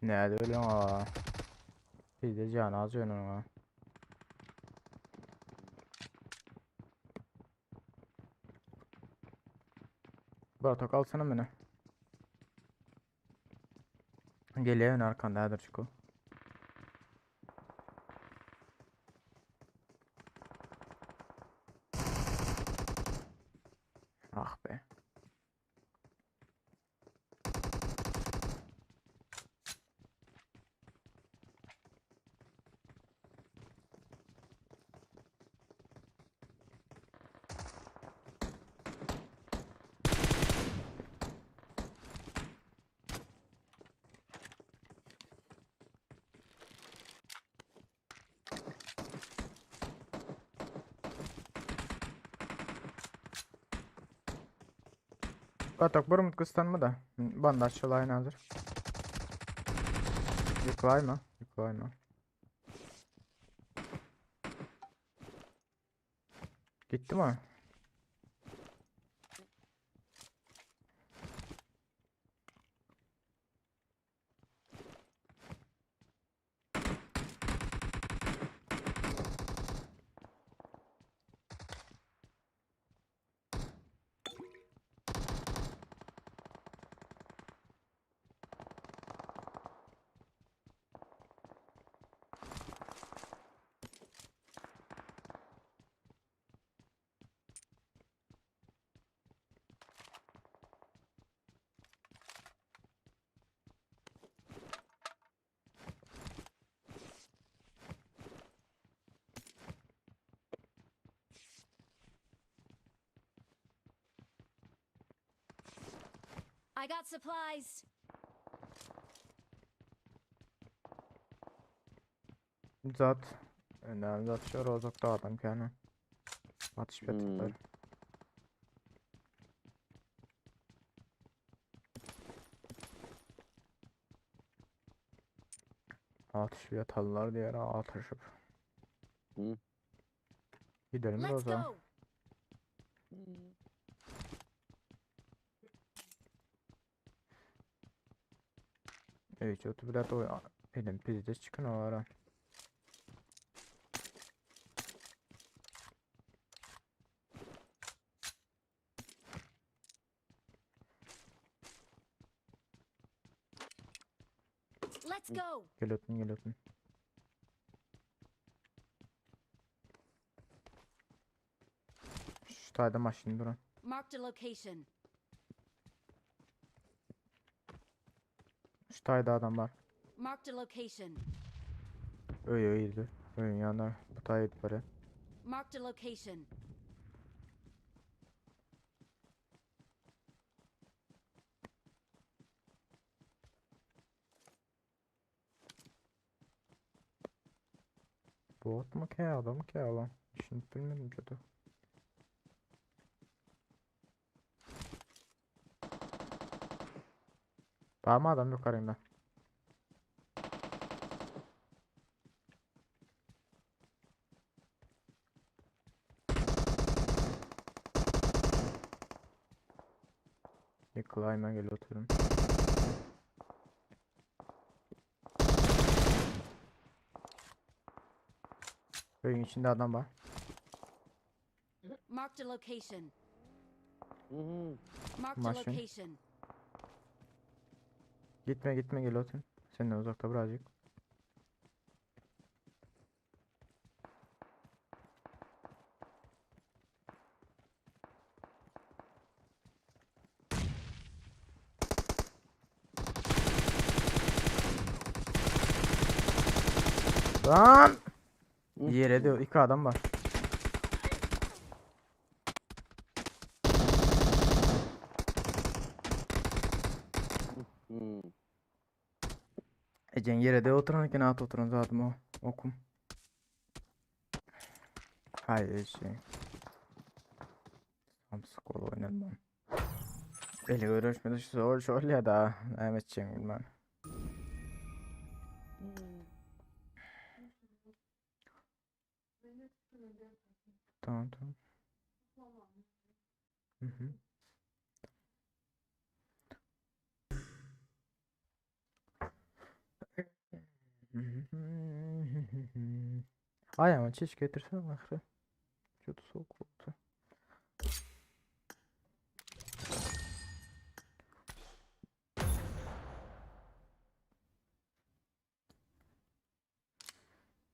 Näde ölen aa? Bizde can az ölen aa. Bartok alsana beni. Geliyor ön arkanda häzir çykyp. Ah be. Bartok bir kıstanma da. Bandaj çalayın hazır. Yıklayma. Yıklayma. Gitti mi? I got supplies. Zat. Önemli zat şu rozokta adam yani. Atış Hmm. petikler. Atış yatarlar diğer atışıp. Hı. Gidelim Let's Roza. go. Evet, otu bilet o elim pizde çıkın o ara. Let's go. Gel ötün gel ötün. Şu tayda maşın durun. Marked a location. Şu tayda adam var. Marked a location. Öy öyledi. Öyün yanına bu tayda böyle. Marked a location. Bot mu ki adam ki adam. Şimdi bilmedim kötü. Barmy adam ýokarynda? Yıkılayma gel oturun. Köyün içinde adam var. Marked a location. Mhm. Marked a Maşın. location. Gitme gitme gel otur. Senden uzakta birazcık. Lan! Yere de iki adam var. Hmm. Ecen yere de oturan iken at oturan zaten o. Okum. Hayır şey. Tam skol oynarım ben. Eli görüşmedi şu zor şöyle ya da Mehmet bilmem. Tamam tamam. Hı hı. Ay ama çiş getirsene ahri. Kötü soğuk oldu.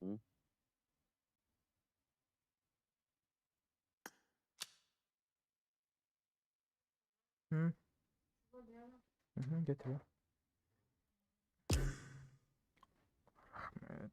Hı? Hı. Hı hı, getir. Evet.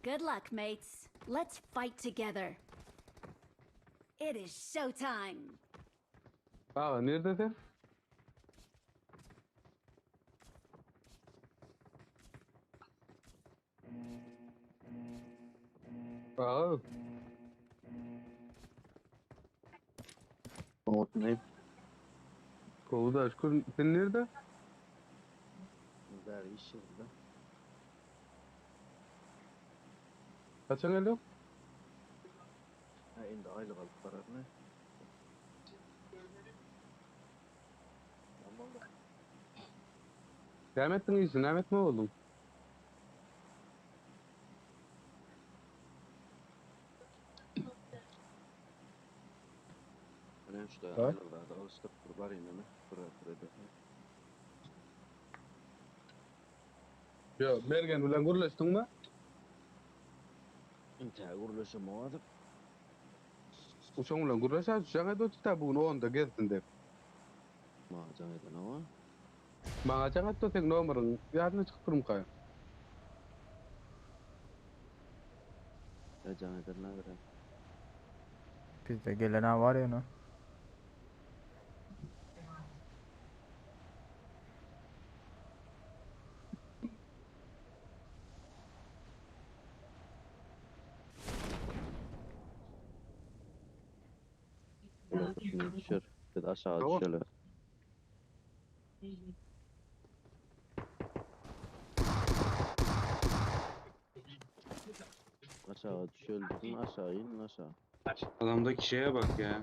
Good luck, mates. Let's fight together. It is showtime. Aa nerede sen? Aa, Ne? kovu da şükür. Sen nerede? Bäri iş yerinde. Kaçan geliyor? Ha indi aylyk alyp bararmy? Tamam da. Devam ettin işin, devam etme oğlum. Men şu da Ha? aýlyk da alışdyryp bir baryn ene. Bir bir Yo, Mergen bilen gürleştin mi? Inte gurlaşam owadyp. Uşaň bilen gürleşä, uşaň edi otuta bugün onda gezsin dep. Ma jaň eden owa. Maňa jaň etdi seň nomeryň ýadyna çykyp durmukay. Ya jaň eden nädire? Bizde gelen ha var ya ne? Ular düşer. Biz aşağı Tamam. düşeli. Aşağı düşeli dedim, aşağı inin aşağı. Adamdaki şeye bak ya.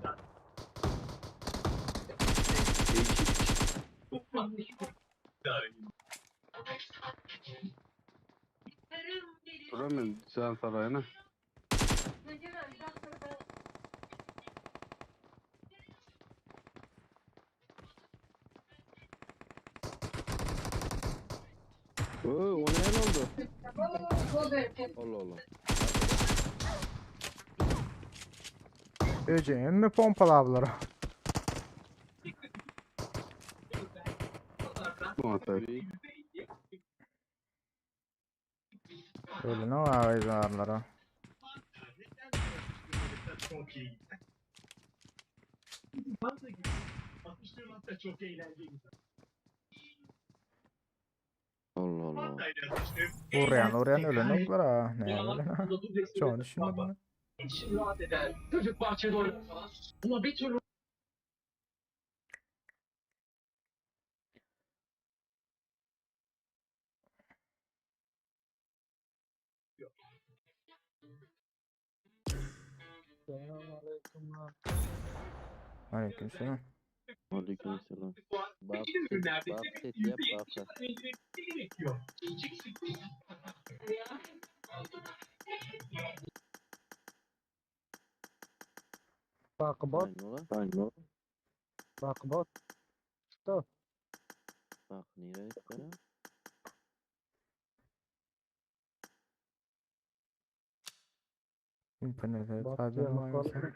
Değişik. Duramıyorum can sarayına. Öö, o ne oldu? Allah Allah. Öcem mi pompalablar? Muhatap. Öyle ne var ağızlarlara. Allah Allah. Uğrayan uğrayan ölen oklar ha. Ne öyle ha. Çoğunu düşündüm bunu. Çocuk bahçede oynuyor falan. Ama bir türlü Aleykümselam. Aleykümselam. Bak ürünlerde bak set yap bak. gerekiyor. Bak bot, Aynen ola. Aynen ola. bak bot. Stop. Bak nereye gitti? İnternete Bot tabi diyorum, maalesef. bot.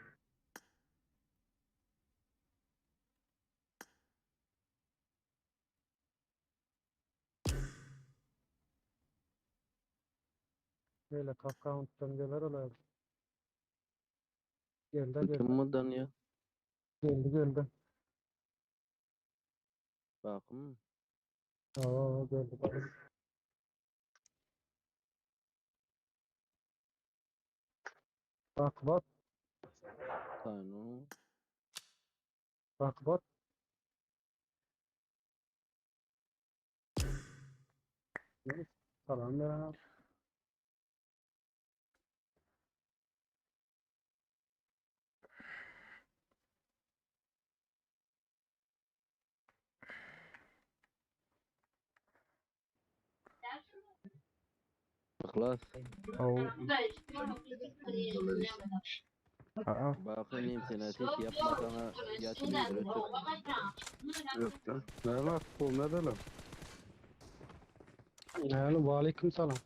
Böyle kafka unuttum gelir olaydı. Geldi geldi. Kim bundan ya? Geldi geldi. Bak hmm. Oo geldi. Bak. Bak bot, Aynen ola. bak bot. Salam ya. Ikhlas. Oo. Aa, Bakın sen set yapma sana yatırıyor. Yok lan. Ne var? Bu ne de lan? Yani aleyküm selam.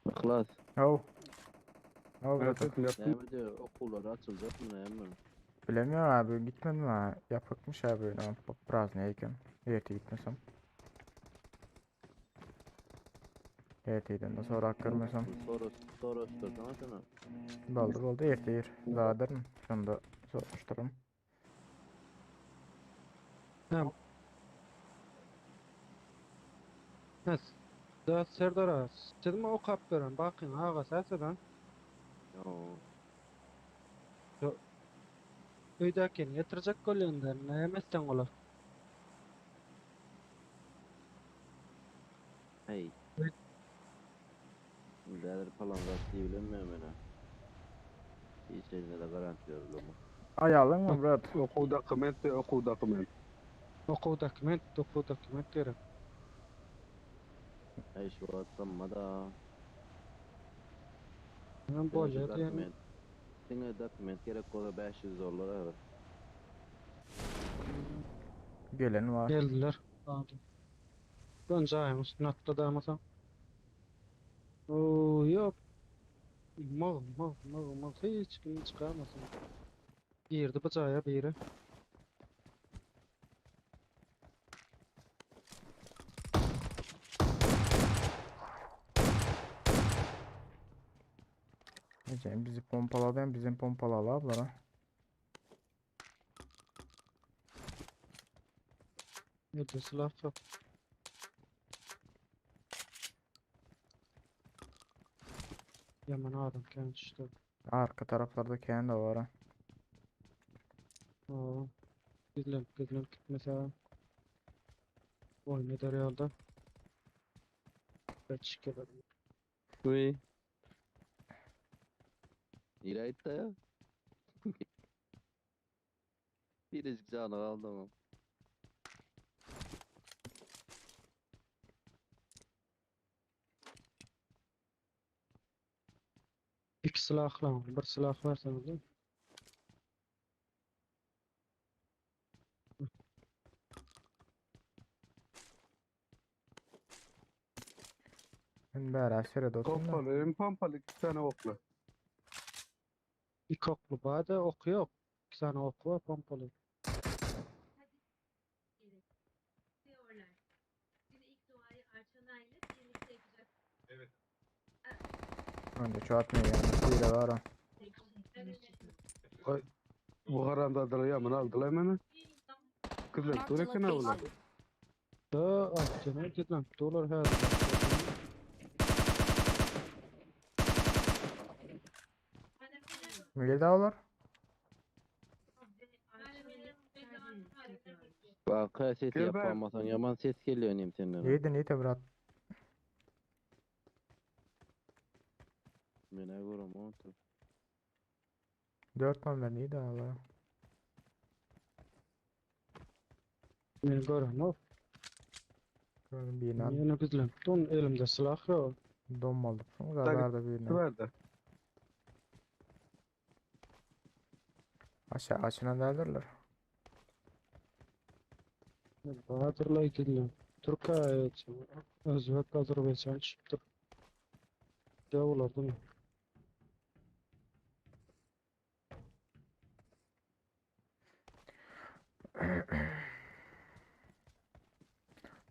Ikhlas. Oo. Ne oldu? Evet, yaptım. Ne diyor okullar açılacak mı ne mi? Bilemiyorum abi gitmedim ha. Yapıkmış abi öyle ama biraz neyken. Erte gitmesem. Erteyden de sonra görmesem. Soru soru sorsana sana. Boldy boldy erte yer. Zaten şunu da soruşturum. Da Serdar ağa, siz mi o kap veren? Bakın ağa sensin Yo. Öydəkin yetirecek golünden ne yemezsen olar. Hey. Evet. Neler falan gaz diye bilemiyorum ben ha. Hiç eline de garanti yok ama. Ayalın mı brat? Oku dokument, oku dokument. Oku dokument, oku dokument gerek. Hey şu atlanma da. Ben Diňe bolya diýen. dokument. Diňe dokument gerek bolsa 500 dollar abi. Gelen var. Geldiler. Aldım. Ben cayım üstüne atladı ama sen. Oo yok. Mağ mağ mağ mağ hiç kim çıkarmasın. Girdi bu caya biri. Neyse bizi pompaladı bizim pompaladı ablara. Elde silah yok. Yaman adam kendi işte. Arka taraflarda kendi de var ha. Oo. Gizlenip gizlenip gitmese. Oyun eder yolda. Ben çıkıyorum. Uy. Nereye gitti ya? Biricik canı kaldı ama. İki silahla, bir silah verseniz de. Men bära seret otyryn da. Pompaly, hem pompaly iki tane okly. Iki okly bar-da, oky ýok. Iki sany oky bar pompaly. Önde şu atmaya gelmiş. Hile var o. Ay, bu haramzadalar yaman aldılar meni. Kızlar Marked a dur eken avlar. location. Da atjana gitmem. Dolar häzir. Milli dağlar. Bak sesi Gel ben. yapamasan yaman ses geliyor neyim senden. Yedin iyi de brat. Mene görüm onu. 4 numara iyi dağlar. Men göremok. Gördüm birini al. Ýene gizlenip don elimde silah ýok. Don aldık. Kadar da birini. Verdi. Aşağı açına derdirler. Bahadırla gizlen. Türkiye, Özbek, Azerbaycan çıktı. Ya olardım.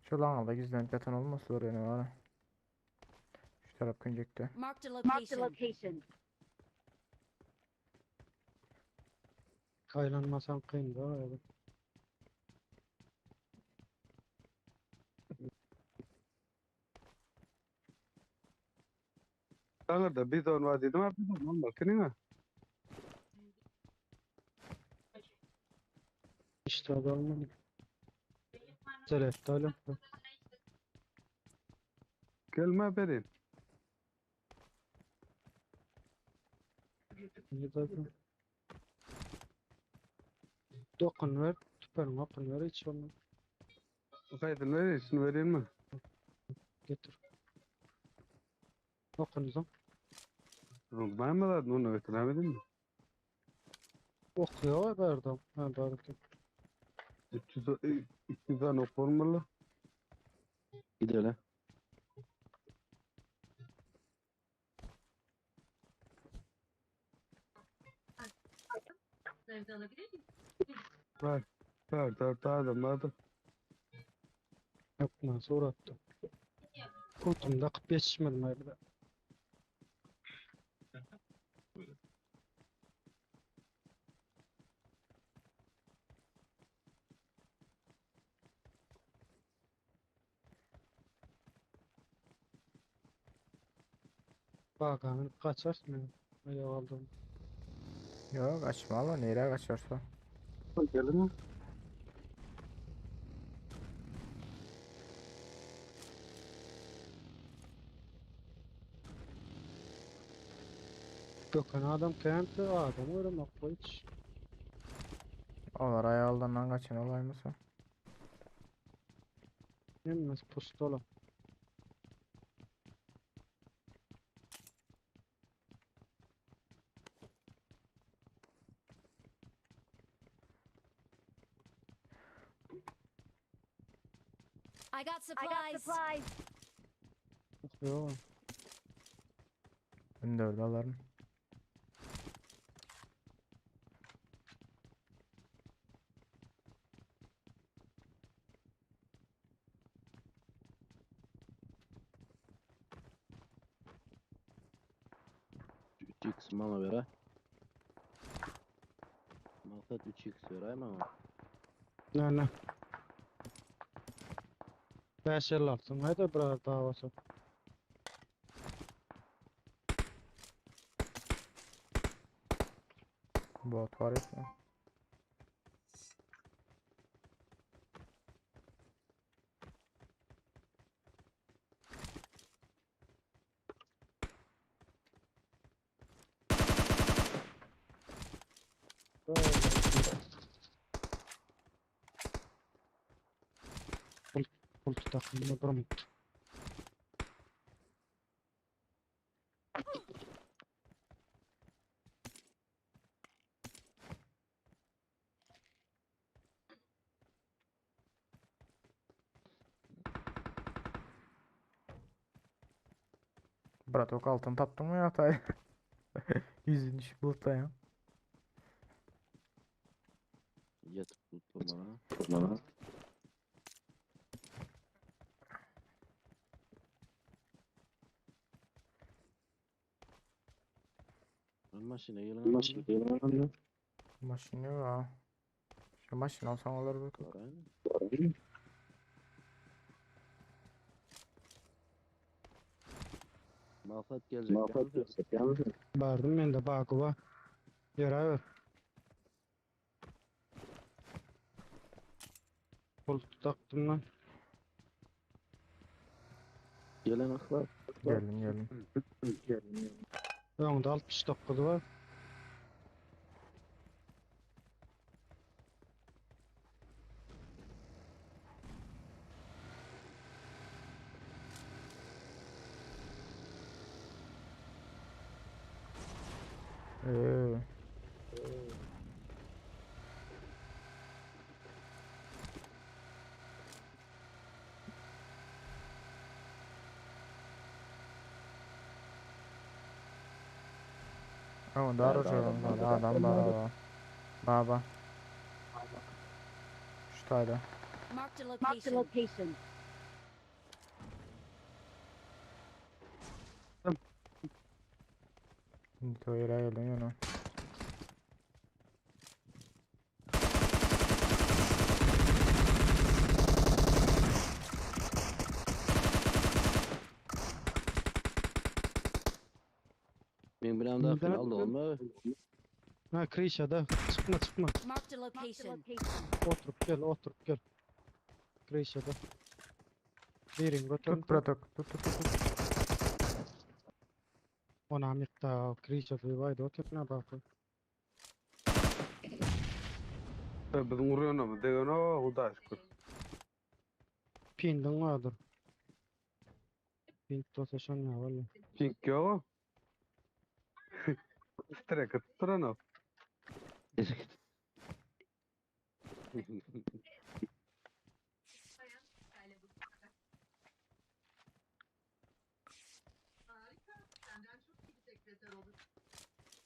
Şu lan da gizlenip yatan olmasa oraya ne var? Şu taraf küncekte. Marked a location. location. Aylanmasam kıyın da. Evet. Kanka bir don var dedim abi bir don olmaz. Kimin ha? İşte adamın. Selefte alıp. Gelme benim. Dokun ver, tüperin okun ver, hiç onu Kaydın ver, şunu vereyim mi? getir. Okunuzum. Ben mi zaten onu öğretemedim mi? Okuyor verdim. Ha verdim. 300, 300 tane ok olmalı. Gidelim. Var. Var, var, var, var. Yapma zor attım. Kurtum da yetişmedim ayrıca. Bak abi kaçarsın ya. Ayağı aldım. Yok kaçma lan nereye kaçarsa. Gelin mi? Gökhan adam kenti adam öyle aklı hiç. Olar ayağından kaçan olay mısın? Emmez pistola. I got I got supplies. supplies. Yok. Ben dördü alırım. Üç x bana ver ha. Maksat 3x ver ay mama. Ne ne. 5 yıl altın. Haydi biraz daha olsun. Bot var ya. Pul, pul tutakımda durmadı. Bratok altyn tapdyňmy ýa taý? Ýüzün düşüp bulutlaýaň. Ýatyp bulutlamana. Mana. Maşyna gelen Maşyna gelen Maşyn ýok ha. Şu maşyn alsaň olar bratok. Maksat geljek. Maksat geljek. Bardym men de Bakuwa. Ýöräber. Pul tutakdym lan. Gelen ahlak. Geldim geldim. Öňde 69 bar. Eee. Ama dar Nerede uçuyorum adam, lan nerede adam adam, baba. Baba. Şu tayda. Marked a location. location. Şimdi o yere geldim yana. Men bilen daha Neden final attın? olma. Ha Krişa'da. Çykma çykma. Marked a location. Oturup gel oturup gel. Krişa'da. Birin götürüm. Tut bratok. Tut tut tut. tut. Ona miktar Krişa'da vayda oturma bakı. Bizim vuruyor Degen o Huda şükür. Pindin vardır. Pind olsa şon ya valla. Pink yok. Strek tuturan o.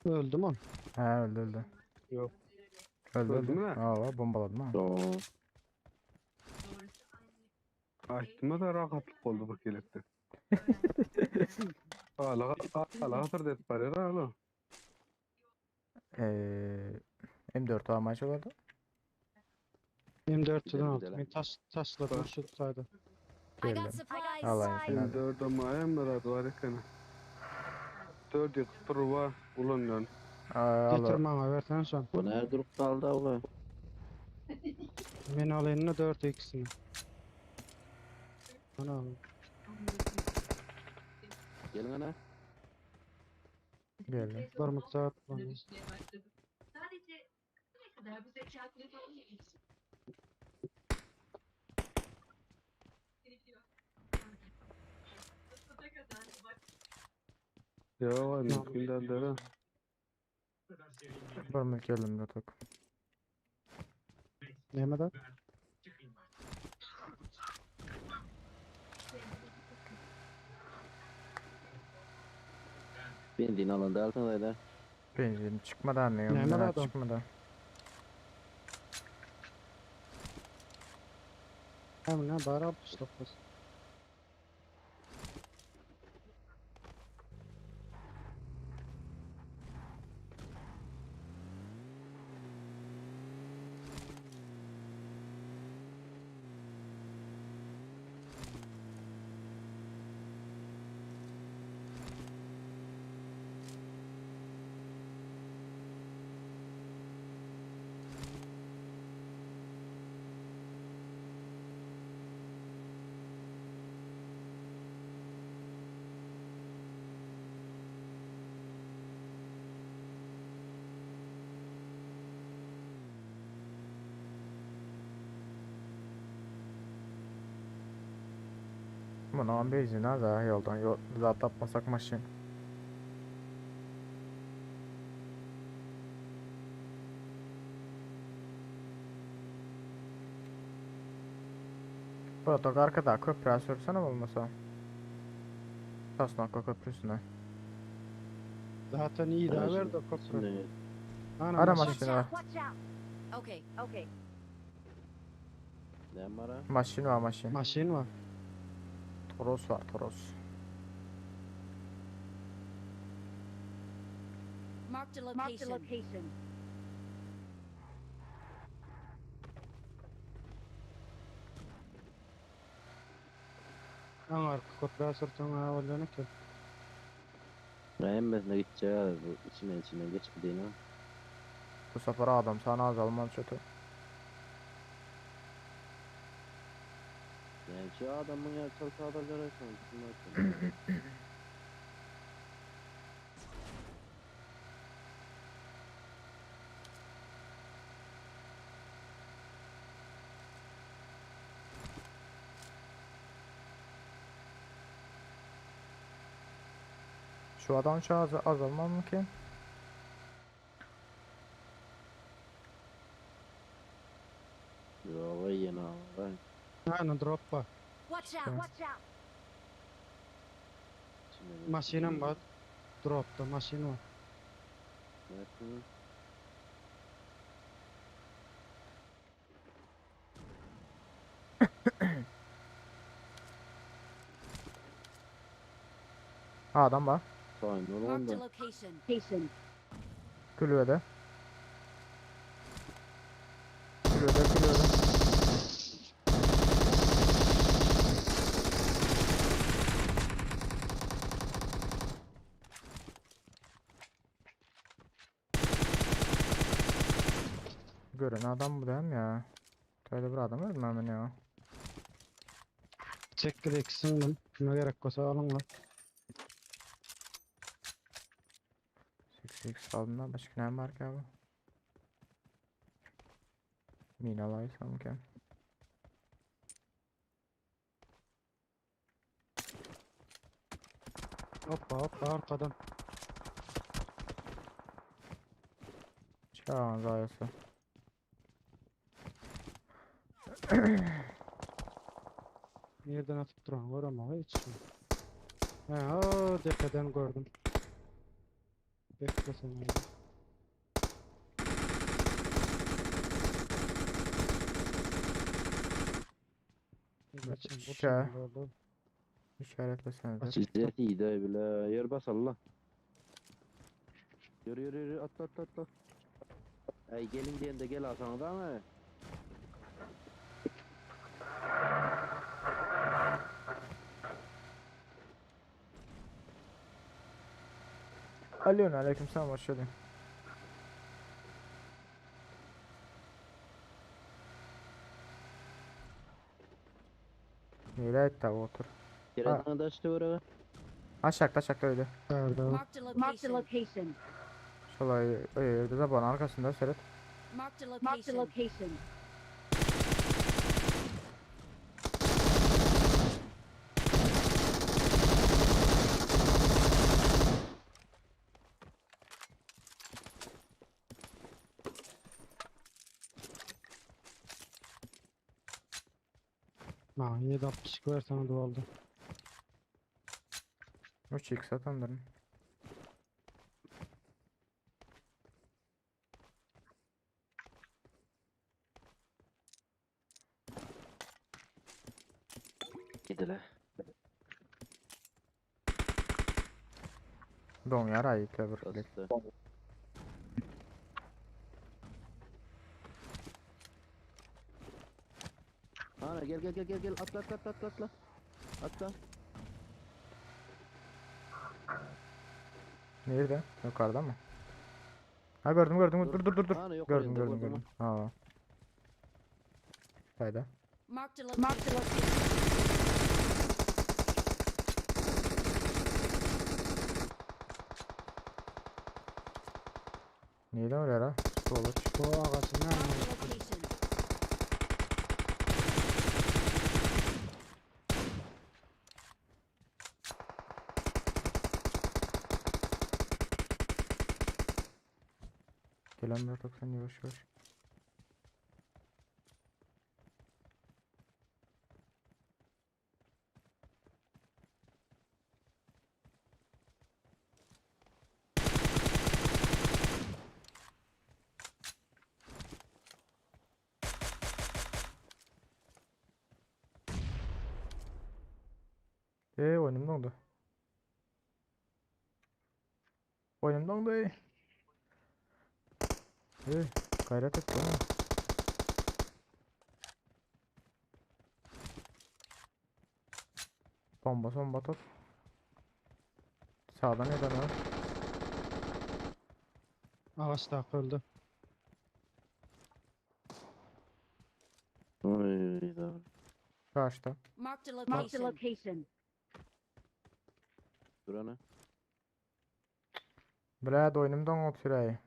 Öldü mü? He öldü öldü. Yok. Öldü Öldü öldü. mü? Aa bombaladım ha. Yo. Açtım da rahatlık oldu bu kelekte. Hala hala hatır det barır hala. Eee M4 almaya çalışıyordu. M4'den Gidelim, aldım. gidelim. Ben taş, taşladım şu sayda. I Geldim. got supplies. Alayım seni hadi. Dört ama emrad var ekene. Dört yıktır var ulan Aa, al Getir o. bana versen son. Bu nerede durup kaldı abla? Ben alayım da 4 ikisini. Ana al. Gelin ana. Geldim. Bir miktar bana. Ya mümkün değil de. Bir mülk geldim bratok. Neme de? Benzin alındı altındaydı. Benzin çıkmadı anne. Nerede Ömrüne adam? çıkmadı. Hem ne bari 69. Aman aman benzin ha daha yoldan. Yol, zaten tapmasak maşın. Bratok arkada köprü sürsene olmasa. Sosnowka köprüsüne. Zaten iyi daha verdi o köprü. Şimdi Ana Ara maşyn. Watch maşyny out! var. Watch out! Okay, okay. ne var ha? Maşyn var maşyn. Maşyn var. Toros var Toros. Marked a location. location. Aňarky köprä sürtüň ha bolýan eken. Hemmesine gideceğiz. Bu içine içine geç gideyim ha. Bu sefer adam sana azalman çötü. Yani şu adamın ya çok sağda görürsen. Şu adam şu az azalmam mı ki? Yo yine abi. Ana drop var. Watch out! Evet. Watch out! İçine Maşynym var. Dropda maşyn var. Ne yaptın? Ha adam var. Tamam ne Marked a oldu? location. Location. Kulübede. Kulübede kulübede. Gören adam bu değil mi ya? Öyle bir adam ölmem ya. Çek gideksin Kime gerek bolsa alyň la. 8x aldım da başka ne var ki abi? Mina alaysam ki. Hoppa hoppa arkadan. Çıkaramaz ayası. Nereden atıp duran var ama hiç. Ha, o tepeden gördüm. Bekle sen öyle. Geçin, bu Şa. tarafa oldu. İşaretlesene de. Sizler iyi de bile yer bas Allah. Yürü yürü yürü atla atla atla. Ey gelin diyen de gel alsana da mı? Alo aleyküm selam hoş geldin. Neyle etti abi otur. Kereden da işte oraya. Aşağıda aşağıda öyle. Nerede o? Marked a location. location. Şöyle evde de bana arkasında seyret. Marked a location. location. Ha, 7.62 versene de oldu. 3x atanlarım. Gidile. Don yara yükle bir klik. Bastı. Ana gel gel gel gel gel atla atla atla atla atla. Atla. Nerede? Yukarıda mı? Ha gördüm gördüm. Dur dur dur dur. Ana yok Gördüm orada, gördüm gördüm. gördüm. Ha. Fayda. Marked a location. Neyden öyle ha? Olur. Bu ağacın Marked yanına. a location. Gelen bir 90 yavaş yavaş. Eý, oýnum doňdy. Oýnum doňdy. Eý, gaýrat et doňma. Bomba somba top. Sağdan eden ha. Agaçdaky öldü. Oy da. Karşıda. Marked a Marked a location. location. Dur ana. Brad oýnum doňup süräý.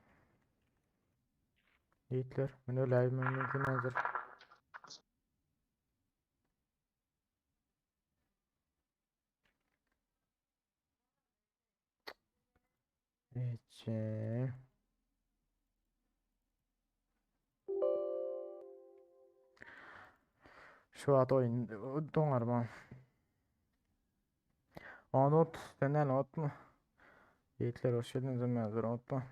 Yiğitler, men öläýmem mümkin hazır. Içi. Şu wagt oýun doňar bu. Unut, senden unutma. Yiğitler hoş geldiniz hazır unutma.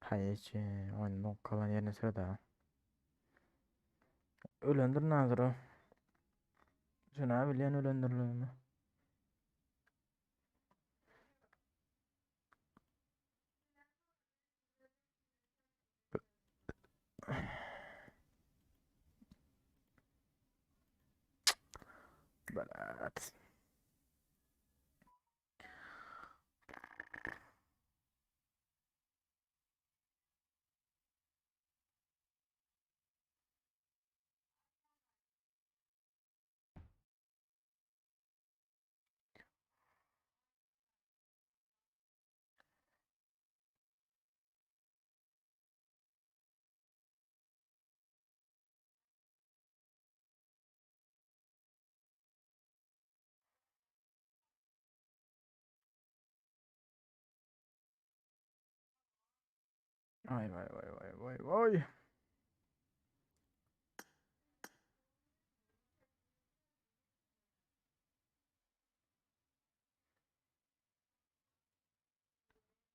Hay içi, oyun doňup kalan yerine sıra da. Ölendir nazır o. Şuna bilýän ölendirlimi. Belat. Vay vay vay vay vay vay.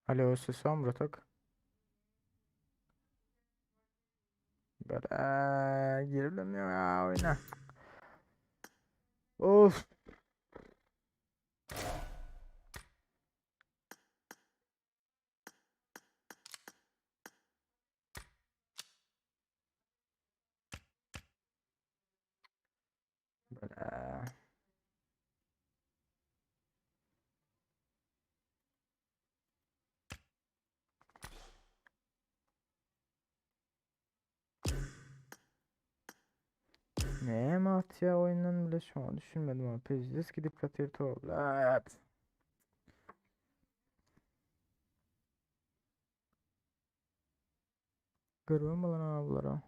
Alo ses var mı Bratak? Böyle girilmiyor ya oyuna. Of. Böyle. Ne mat ya oyundan bile şu an düşünmedim ama pizdes gidip katır toplat. Görüyorum lan ablara.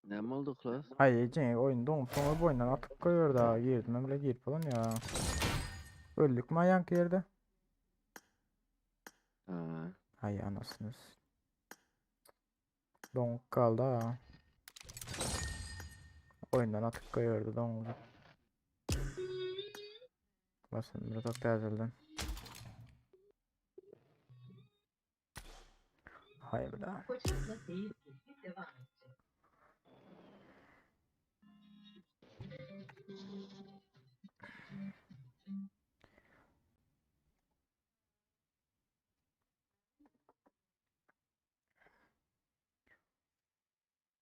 Ne oldu klas? Ay Cenk oyun donup donup oyundan atıp koyuyor daha girdim ben bile girip falan ya. Öldük mü ayank yerde? Ha. Ay anasını. Donk kaldı ha. Oyundan atıp koyuyordu donk. Basın bir tak təzəldən. Hay bile.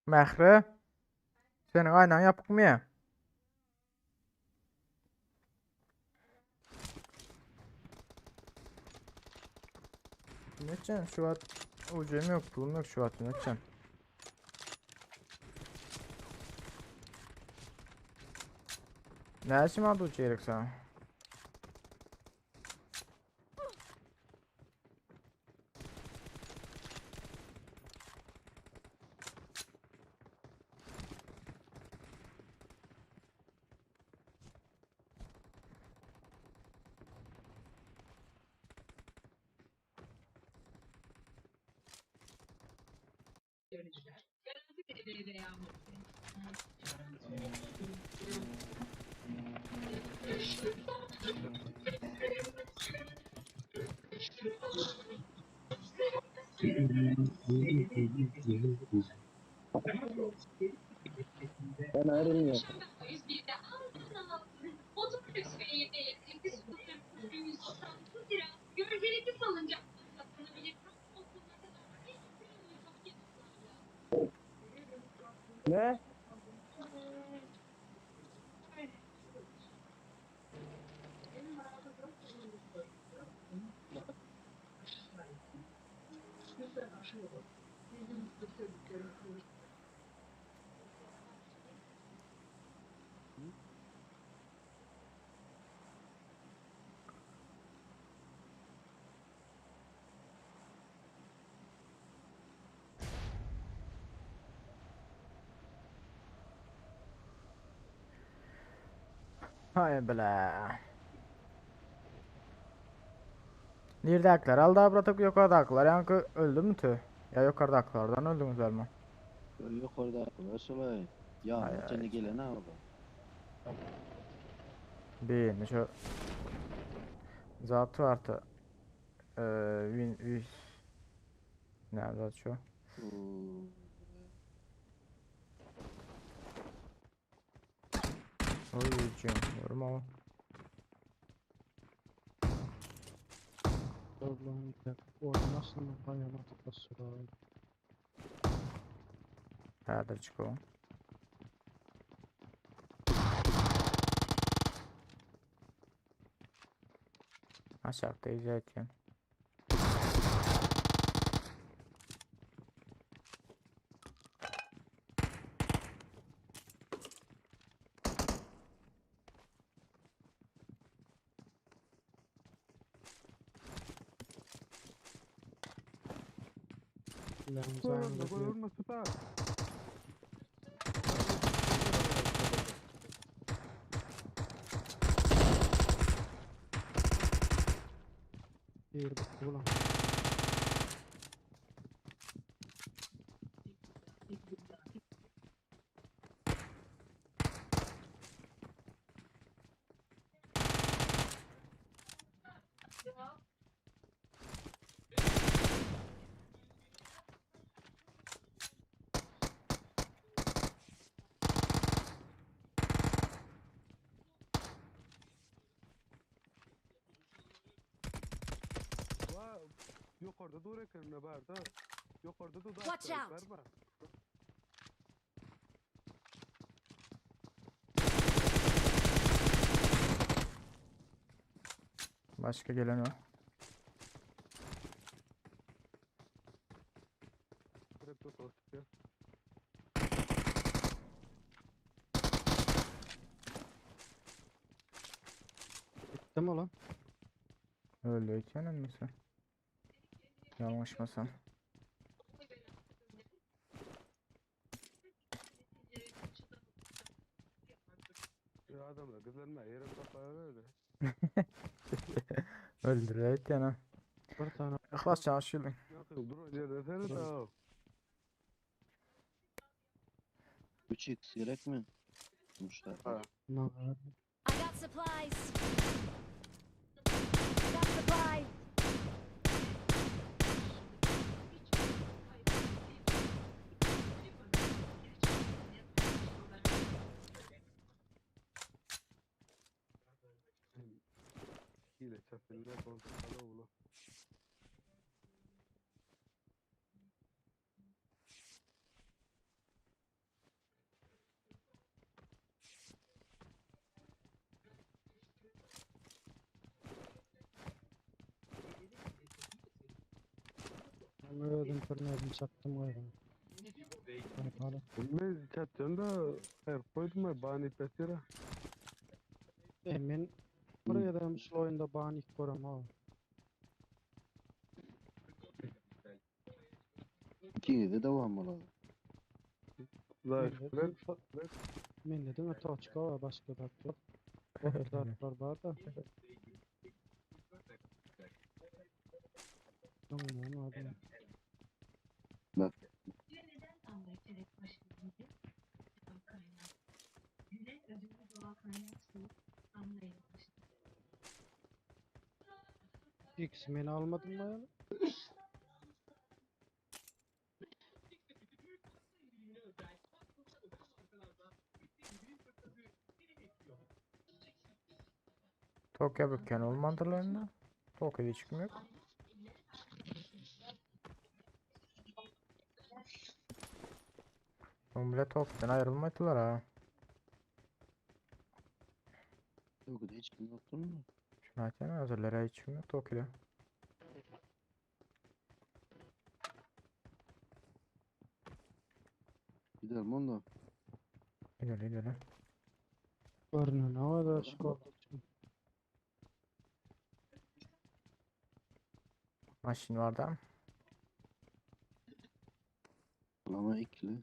Mähri. Seniň aýnaň ýapykmy ýa? Ne edeceğim şu an? Ucum yok, pulum yok şu an. Ne edeceğim? Ne işim aldı ucu sana? Ben ayrılmıyorum. Ne? Hay bile. Nirdaklar aldı abratık yukarıdakiler yankı öldü mü tü? Ya yukarıdakilerden öldünüzler mi? Yok orada şolay. Ya Ay, ay. seni gelen abi. Bir şu zatı artı win 100 ne zat şu? Oo. Oy vurma o. Allah'ım ya. Orada nasıl hayvan atıp Hädir çıkıyor. Aşağıda izlerken. Görme görme süper. Bir bitti ulan. Va yukarıda dur ekranda var da. Yukarıda da Watch out. var var. Başka gelen o. Direkt dur ya. Bitti mi lan? Öldü iki önemlisi. Yanlışmasam. Ya adamlar kızlarına yerim tapar öyle. Öldürüyor yani. Bir tane İhlas çalışıyordun. Yakın dur önce desene de. 3x gerek mi? Muşlar. Ne? I got supplies. I got supplies. Hile çapınlar kontrol oğlu. Ben öldüm fırladım çattım galiba. Hala. Ben çatacağım da her koydum ya bani pesira. Men buraya da şu oyunda banik koram ha. İkiniz de devam olalım. La şükür. Men dedim ya toçka var başka da yok. Otlar var da. Tamam adam. Bak. X meni almadym mı ya? Tokyo bükken olmadılarında. Tokyo'da hiç kim yok. Oğlum bile Tokyo'dan ayrılmadılar ha. Yok hiç kim yoktu mu? Şuna açana hazırlara hiç kim yok Tokyo'da. Gidelim onunla. Gidelim gidelim. Görünün hava da açık oldu. Maşin vardı ama. Ama ikili.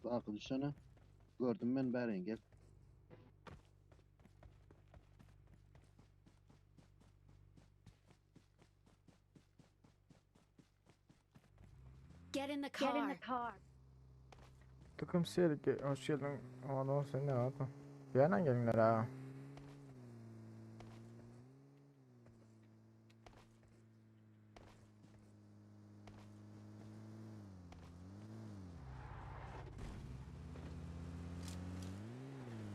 Bak düşene. Gördüm ben beri gel. Get in the car. Get in the car. Takım seyirci hoş geldin. Aman olsun sen ne yaptın? Bir yerden gelinler ha.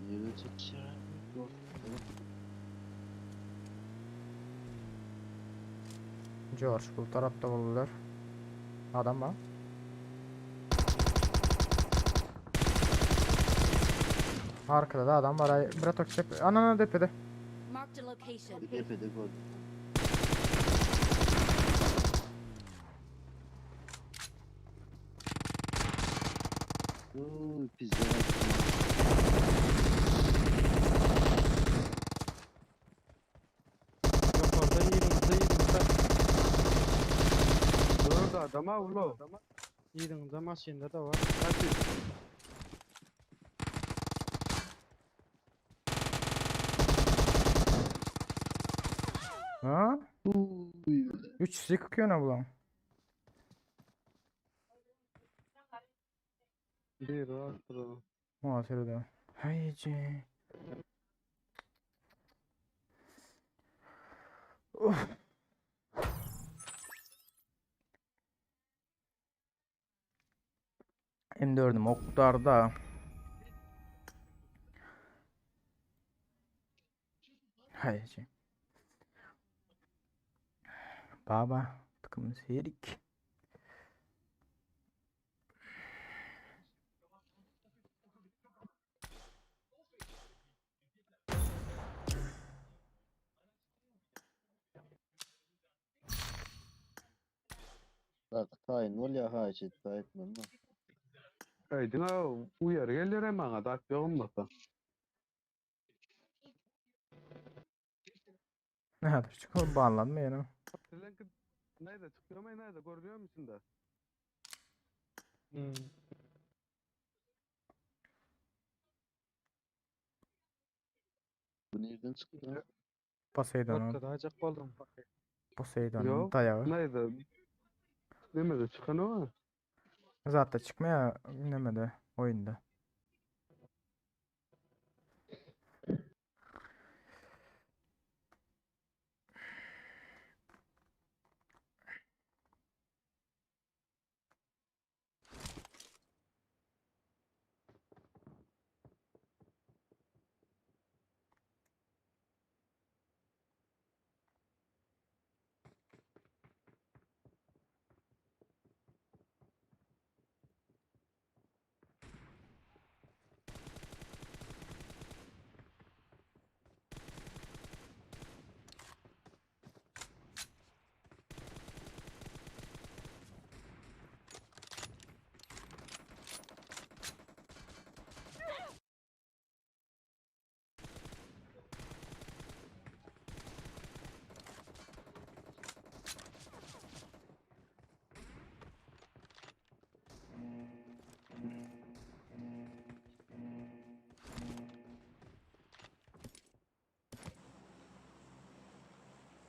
Nereye çıkacağım? Yok. George bu tarafta oldular. Adam var. Arkada da adam var. Ay, Bratok tepe. Anana tepede. Marked a location. Bir tepede gördüm. Uuu pizza. Yukarıda yerinizde yerinizde. Dur da adama ulo. Yerinizde maşinde de var. Hadi. Ha? Uuu. 3 sıkıyor ne bulan? Bir attı. Muhasebe Hayci. Of. M4'üm oklarda. Hayci. Baba takımı serik. Bak tayin ol ya haşet tayin etmem. Aydın ha uyarı geliyor hemen da atıyor olmasa. Ne kadar çıkıyor bağlanma yani. Sri Nerede çıkıyor mu nerede görünüyor musun da? Hmm. Bu nereden çıktı lan? Poseidon'un Arkada acak buldum. Poseidon'un Yok. dayağı. Nerede? Demedi çıkan o. Zaten çıkmaya demedi oyunda.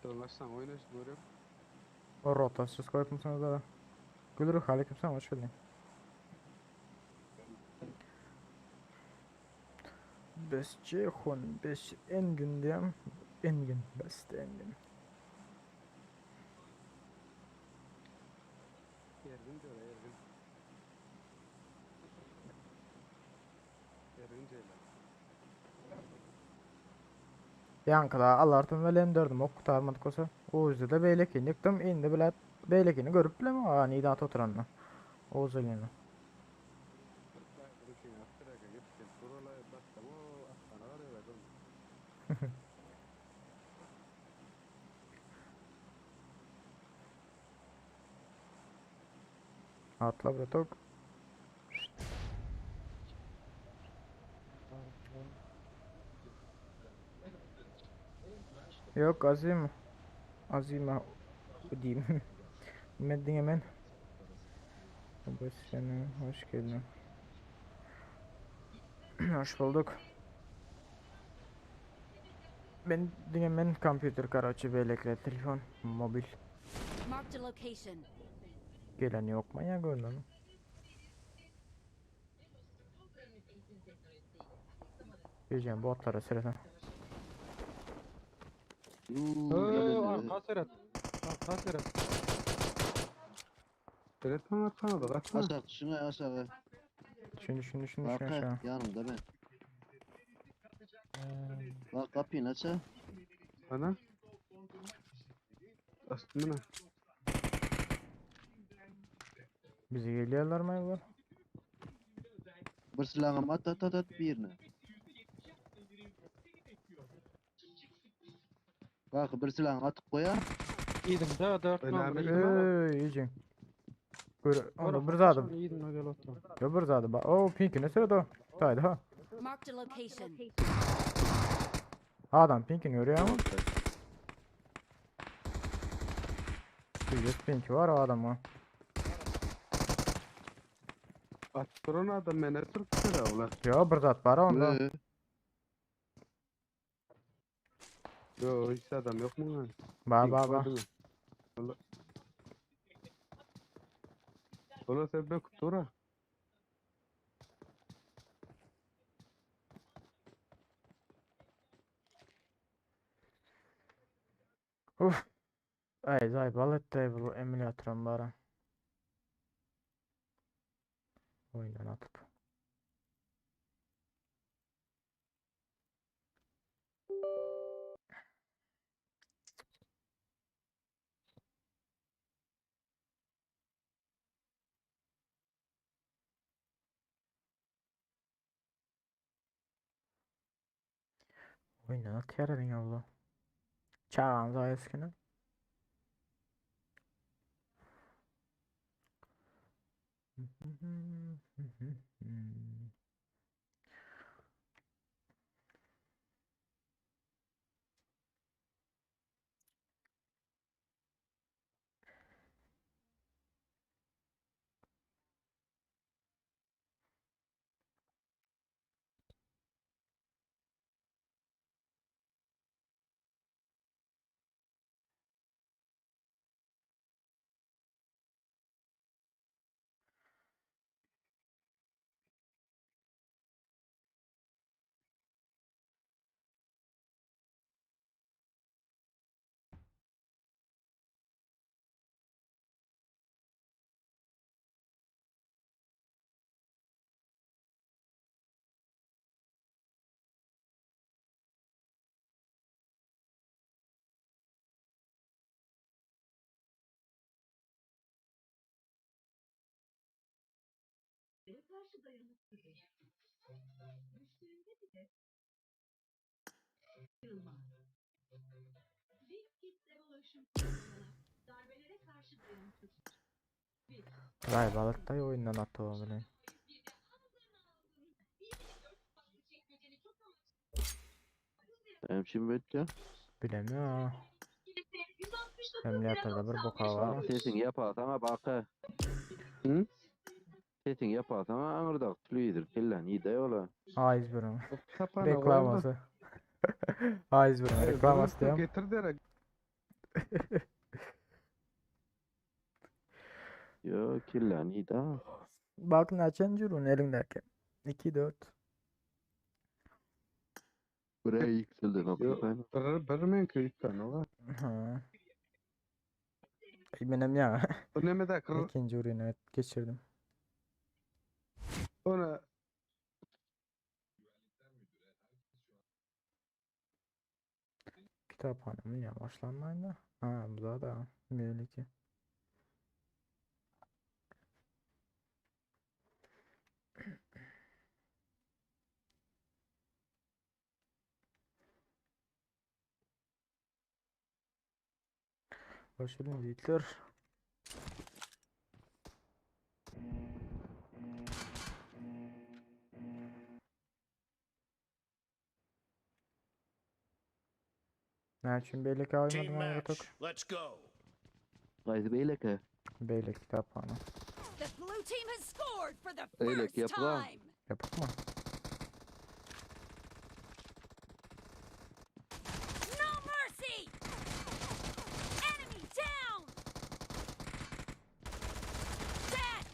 Atdyran aşaň oýnaşyp görýän. O rotassyz goýupmysyňyz da. Gülruh aleykümselam hoş geldin. Bes Ceyhun, bes Engin diýem. Engin, bes Engin. Ergin diýýär, Ergin. Ergin Ceylan. Ýaňkyda alartym weli M4-üm ok gutarmadyk bolsa. Ujda-da beýlekini ýykdym, indi bile beýlekini görüp bilemok aga nirde atyp oturanyny. Ujlyny. Atla bratok. Yok Azim. Azima diyeyim. Men diňe men. Seni hoş geldin. Hoş bulduk. Men diňe men kompýuter karoçe beýlekler telefon, mobil. Marked a location. Gelen ýokmy ýa görmemi? Geleceğim botlara sırada. Öö, arka seret. Arka seret. Seret maňa arkana da gaçma. Aşağı şuna aşağı. Şunu şunu şunu şunu Arka aşağı. yanımda ben. Bak kapıyı aç ha. Ana. Aslında. Bizi geliyorlar mı bu? Bir silahımı at at at at birine. Bak bir silahını atıp koyar. Idim da 4 Önemli. numara. idim. Ey iyice. Gör, onda bir zadı. Idim gel otur. Yo bir zadı. Ba o pinki ne sırada o? Haydi ha. Marked a location. Adam pinkini görüyor ama. Bir pinki var o adamın. Attıran adam mene Türkçe ulan. Yo bir zat var onda. Ee, Yo hiç adam yok mu lan? Ba ba ba. Ola. Ola sen be kutura. Uf. Ay zay balet de bu emülatörüm bara. Oyundan atıp. Oyundan at yaradın abla. Çağan zay eskine. Vay balık da oyundan attı o beni. Hem şimdi bekle. Bilemiyorum. Emülatörde bir boka var. Bak sesini yaparsan bak. Hı? Sesini yaparsan anırdak tülüydür. Kellen iyi de yola. A101'in Sapana reklaması. A101'in reklaması diyorum. Getir derek. Yo kirlen iyi da. Bak neçenji rune eliňdäki? 2 4. Buraya yükseldi. Yo, bir, bir meňki üýtgän oga. Ha. Ay menem ya. Bu neme de kır, İkinci rune geçirdim. ona Kitaphana mı ya başlanmayın Ha bu da da böyle ki. Başlayalım yiğitler. Ne için beylik Team oynadım match. oynadık. Let's go. Haydi beyleke. Beylik kitaphana. The blue team has scored for the Öyle first ki yapılan. time. Yapık mı? No mercy. Enemy down. Dead.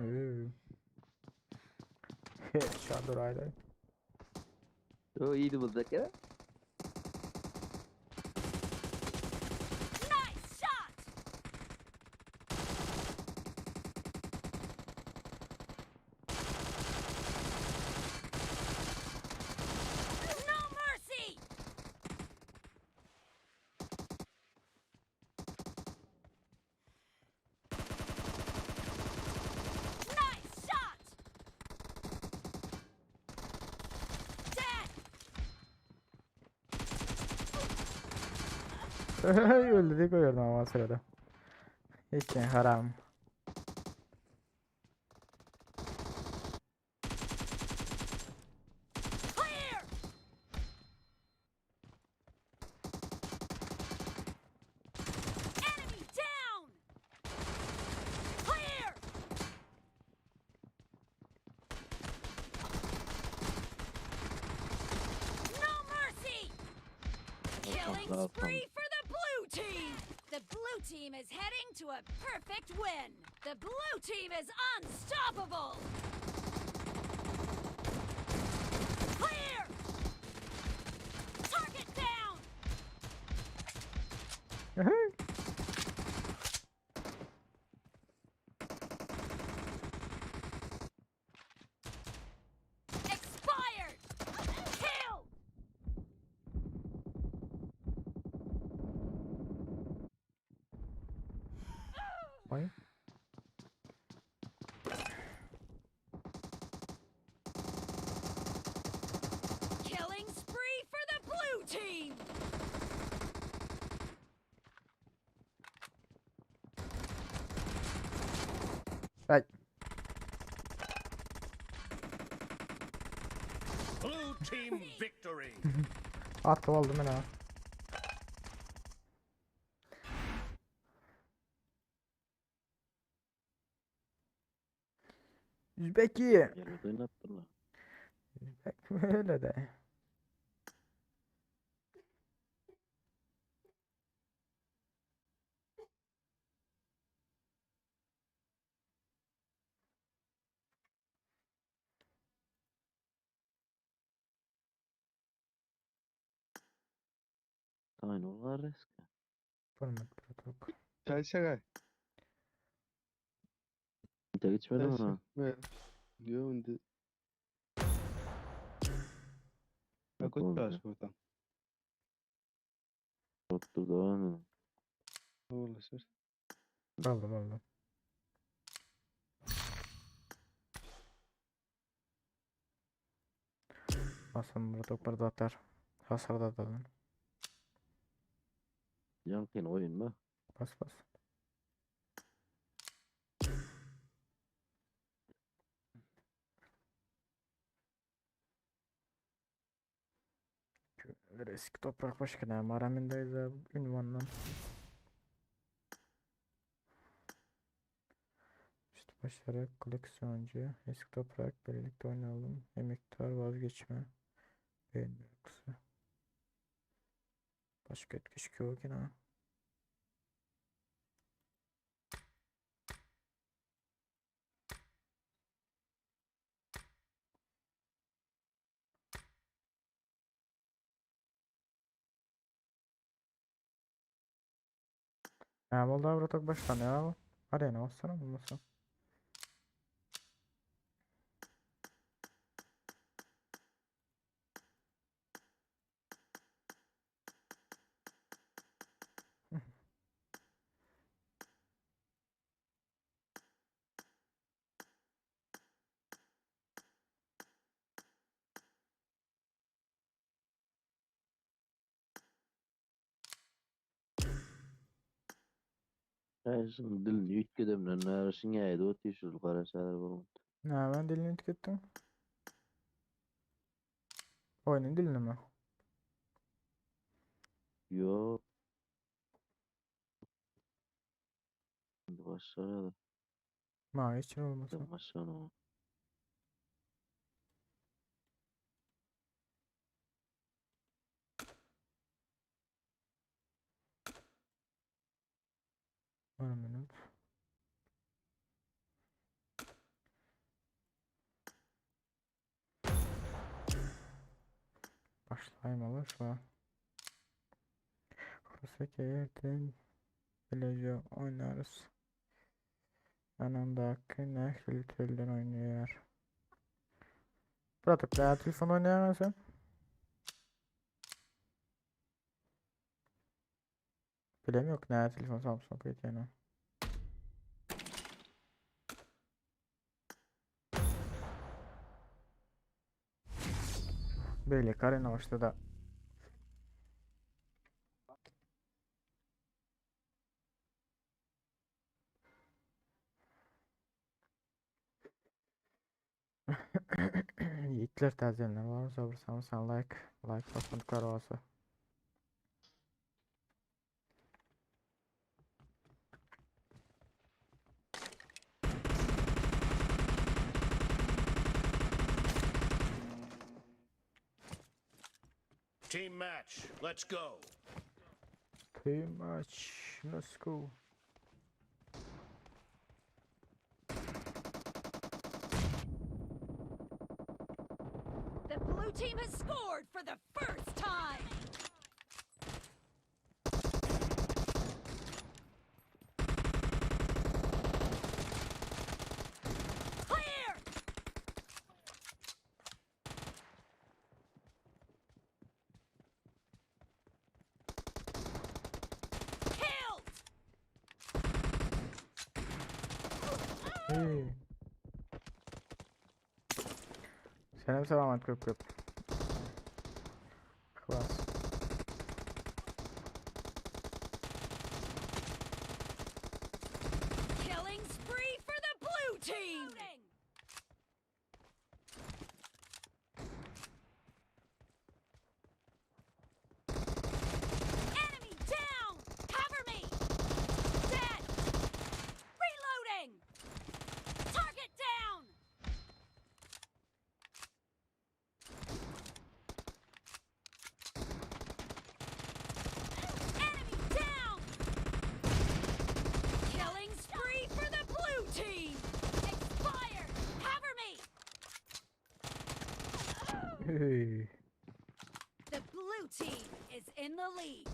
Üü. Şadur ayday. Yo iyiydi bu zeka. Nice shot. No mercy. Nice shot. Dead. Öldü diye koyuyordum ama o sırada. Hiç yani haram. Clear. Enemy down. Clear. No mercy. Killing Tamam, spree for the blue team. The blue team is heading to a perfect win. The blue team is unstoppable. Clear. Target down. Expired. Kill. Ay. Killing spree for the blue team. Ay. Blue team victory. At oldu men ha. Üzbeki. Yerde oynattılar. Üzbek öyle de. Tane olar risk. Format protok. çay şakay. Tek içmedim Çay ama. şakay. Yo indi. Yok Akut oldu. taş buradan. Yoktur da onu. Ulaşır. Aldım aldım. Hasan protok bir atar. Hasar da atalım. Yankın oyun mu? Bas bas. Eski toprak başka ne var? Aramindeyiz abi. Ünvanla. İşte başarı koleksiyoncu. Eski toprak birlikte oynayalım. Emektar vazgeçme. Beğenme yoksa. Başga etkeşik ýok eken ha. Näme boldy abratok başga ne bar? Arena bassana bolmasa. Äşiň dilini üýtgedemden bäri şiňäýdi otyr şul garaşar bolmady. Näme dilini üýtgetdiň? Oýnuň dilini mi? Ýok. Indi başlar. Maňa hiç bolmasa. Başlar. One minute. Başlaýmaly şu. Burası erten bilece oynarız. Yanımdaki ne filtreden oynuyor. Bırakıp daha telefon oynayamazsın. Bilem yok ne telefon Samsung öýtýän. Beýleki arena başlady. Yiğitler täzelenler var. Sabır sen like like basmadıklar varsa. Team match. Let's go. Team match. Let's go. The blue team has scored for the first time. Clear! Killed! Hey. Selam selamat köp köp. Klas. Killing spree for the blue team! Enemy down! Cover me! Dead! Reloading! Target down! Enemy down! Killing spree for the blue team! Expired! Cover me! Hey. The blue team is in the lead.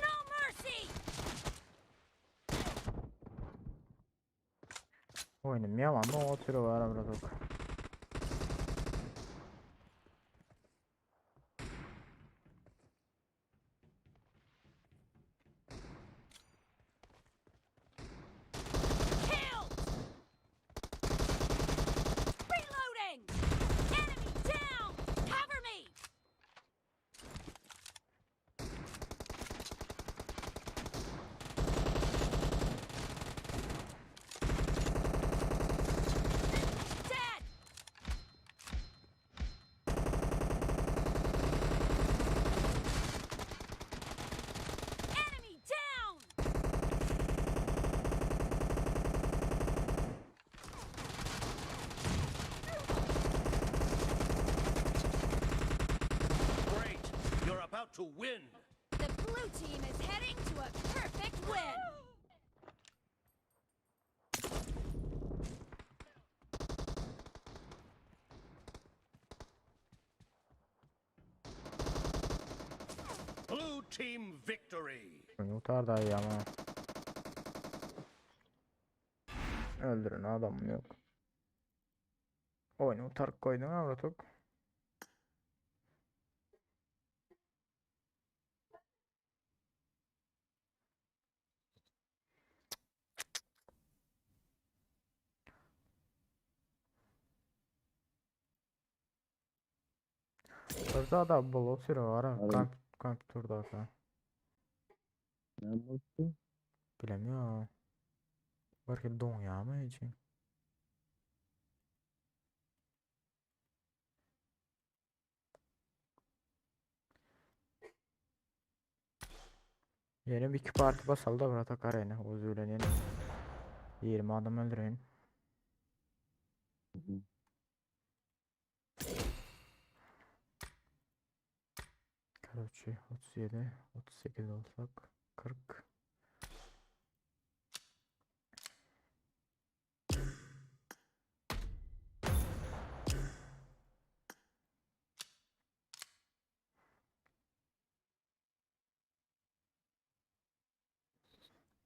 No mercy! Oýnum ýaman mı oturup var abratok. Killed! Reloading! Enemy down! Cover me! Dead! about to win. The blue team is heading to a perfect win. Blue team victory. Utar da iyi ama. Öldürün adamım yok. Oyunu utar koydun ama tok. Orada da bol sürü var ha. Abi. Kamp, kompüterde ha. Ne boldy? Bilemiyorum. Belki doňýarmy hiç? Yeni bir iki parti basalı da bırak arena. O zülen yeni. 20 adam öldüreyim. Короче, 37, 38 olsak 40.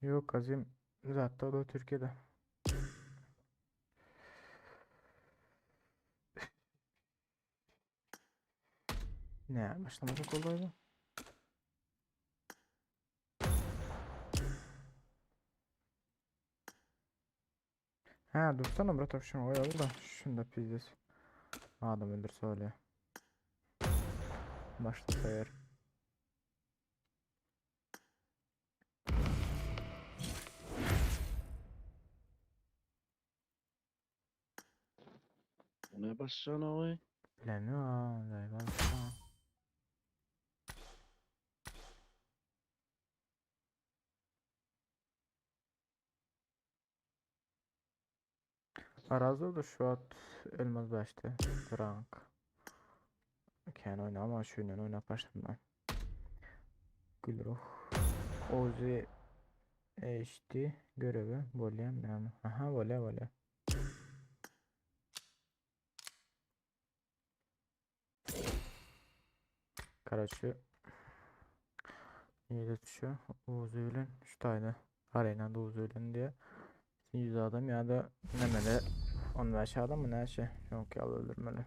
Yok Azim zaten o da Türkiye'de. Ne başlamasak olaydı. Ha dursana brat şunu oyalı da şunu da pizdes. Adam öldürse öyle. Başlasa eğer. Ne başlan oy? Bilemiyorum. Eyvallah. Arazda da şu at elmas başta. Rank. Ken oyna ama şu yönden oynap başladım ben. Gülruh. Ozi HD görevi bolýan näme? Aha bolýa bolýa. Karaçy Ýere düşüyor. Ozi bilen şu taýda arenada Ozi bilen diye. 100 adam ya da nemede 15 adam mı näçe? Yok ya öldürmeli.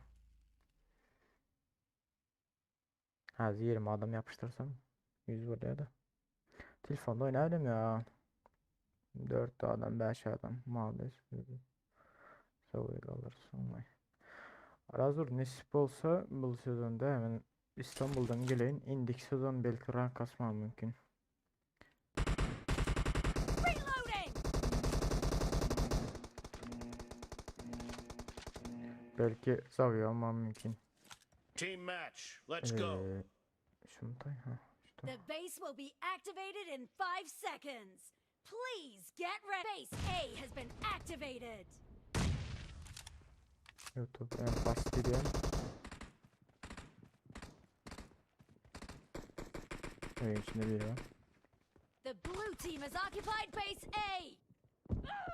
Ha 20 adam yapıştırsam 100 bolýar da. Telefonda oynardım ya. 4 adam 5 adam maalesef. Soğuk alırsın. Vay. Arazur nesip olsa bu sezonda hemen İstanbul'dan geleyim. Indik sezon belki rank kasmam mümkün. Reloading! Belki Zavyo almam mümkün. Team match. Let's go. Şunu da ha işte. The base will be activated in 5 seconds. Please get ready. Base A has been activated. YouTube en basit diyelim. Evin içinde biri var. The blue team has occupied base A.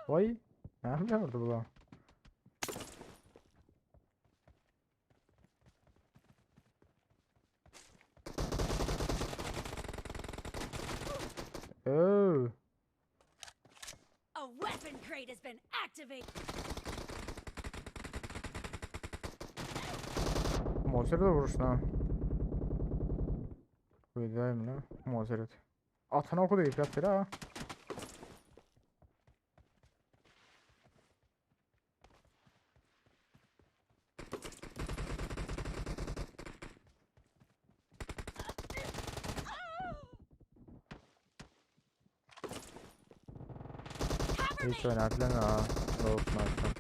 Vay! Ne yapıyor orada bu lan? Oh! A weapon crate has been activated. Mozer'e de vurursun ha. Buydayım lan. Mozer'e. Atana oku değil ha. Hiç oynatlan ha. Yok sniper.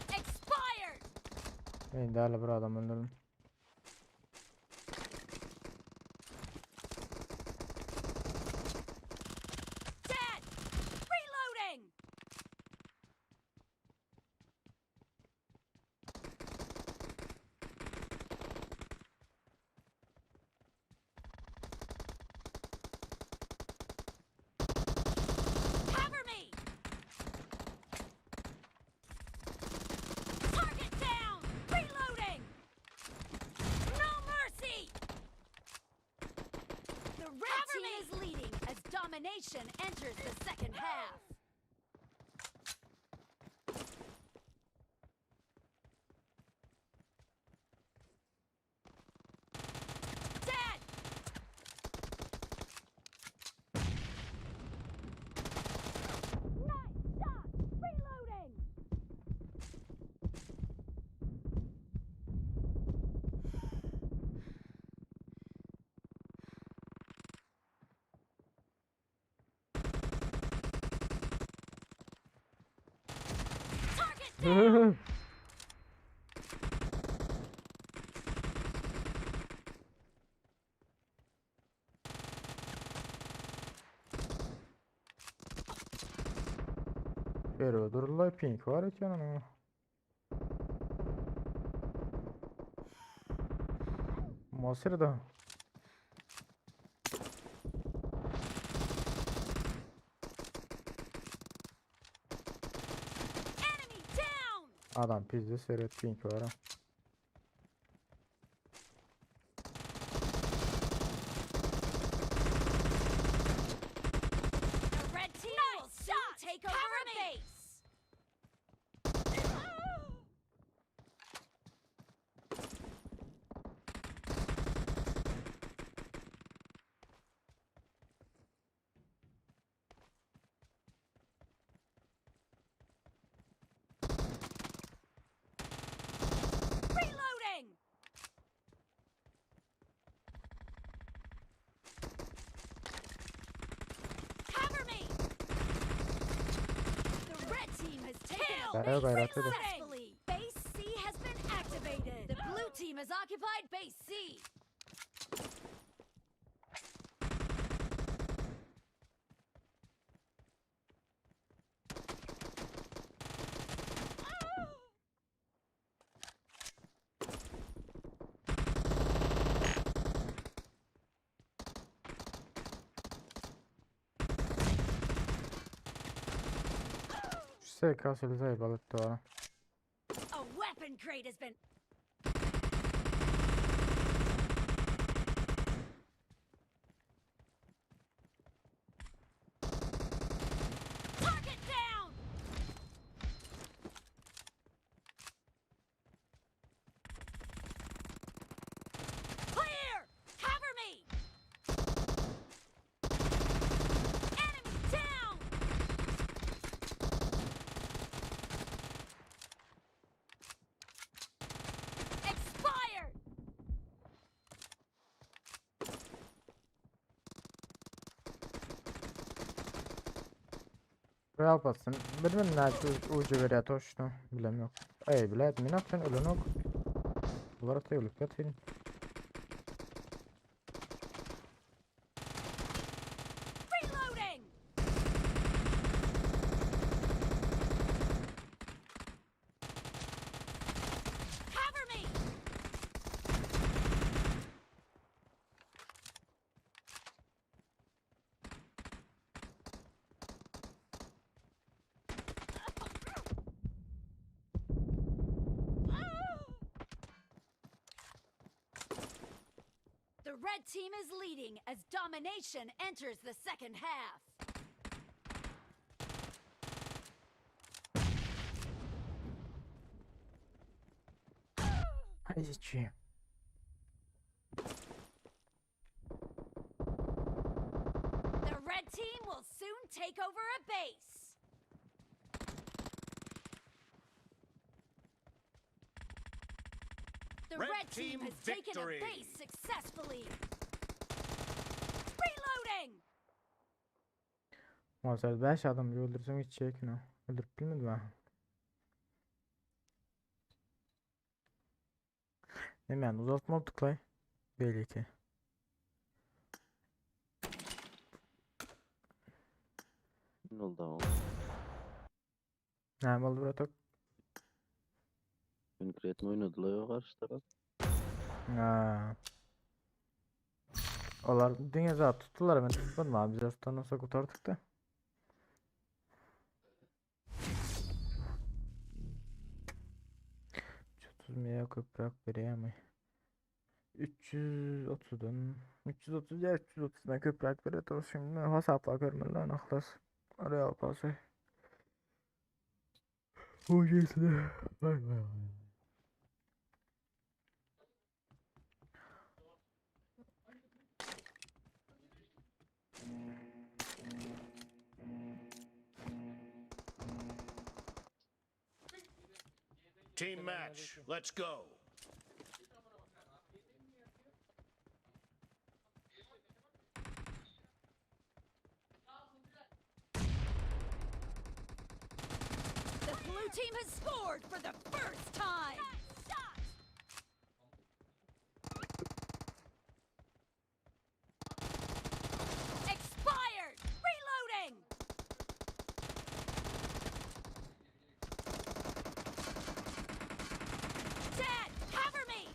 Expired. Ben de bir adam öldürdüm. Dead. Reloading. domination enters the second half. Dead! Nice shot! Reloading! Target down! Berip dururlar pink var eken onuň. Mosirda. Enemy down! Adam pizde seret pink var. ha. The red team will soon take over a base. Reloading! Cover me! The red team has taken a Gara base gayrat edin. successfully. Base C has been activated. The blue team has occupied base C. Şu SK söylese balık da var. A weapon crate has been Target down! Clear! Cover me! Enemy down! Expired! Real batsın. Bilmem näçe ucu berýär toşna. Bilem yok. Ey bile men atın ölen ok. Bular atay ölüp yatayım. Reloading! Cover me! The red team is leading as domination enters the second half. Ay içi. The red team will soon take over a base. The red, Red team, team has taken a victory. base successfully. Reloading! Masal 5 adam öldürsem hiç çekin ha. Öldürüp bilmedim ha. Hemen uzatma tıklay. Belli ki. Ne oldu ama? Näme oldu bratok? Konkret mi oynadılar yok karşı taraf? Ha. Olar dünya zat tuttular ben tutmadım abi biz ortadan olsa kurtardık da. Tutmaya köprak vereyim. 330-dan 330 ýa 330-dan köpräk berer ol şimdi hasapla görmeli lan ahlas. Real pasy. Bu jesine. Vay vay vay. Team match. Let's go. The blue team has scored for the first time. Shot. Expired. Reloading. Dead. Cover me.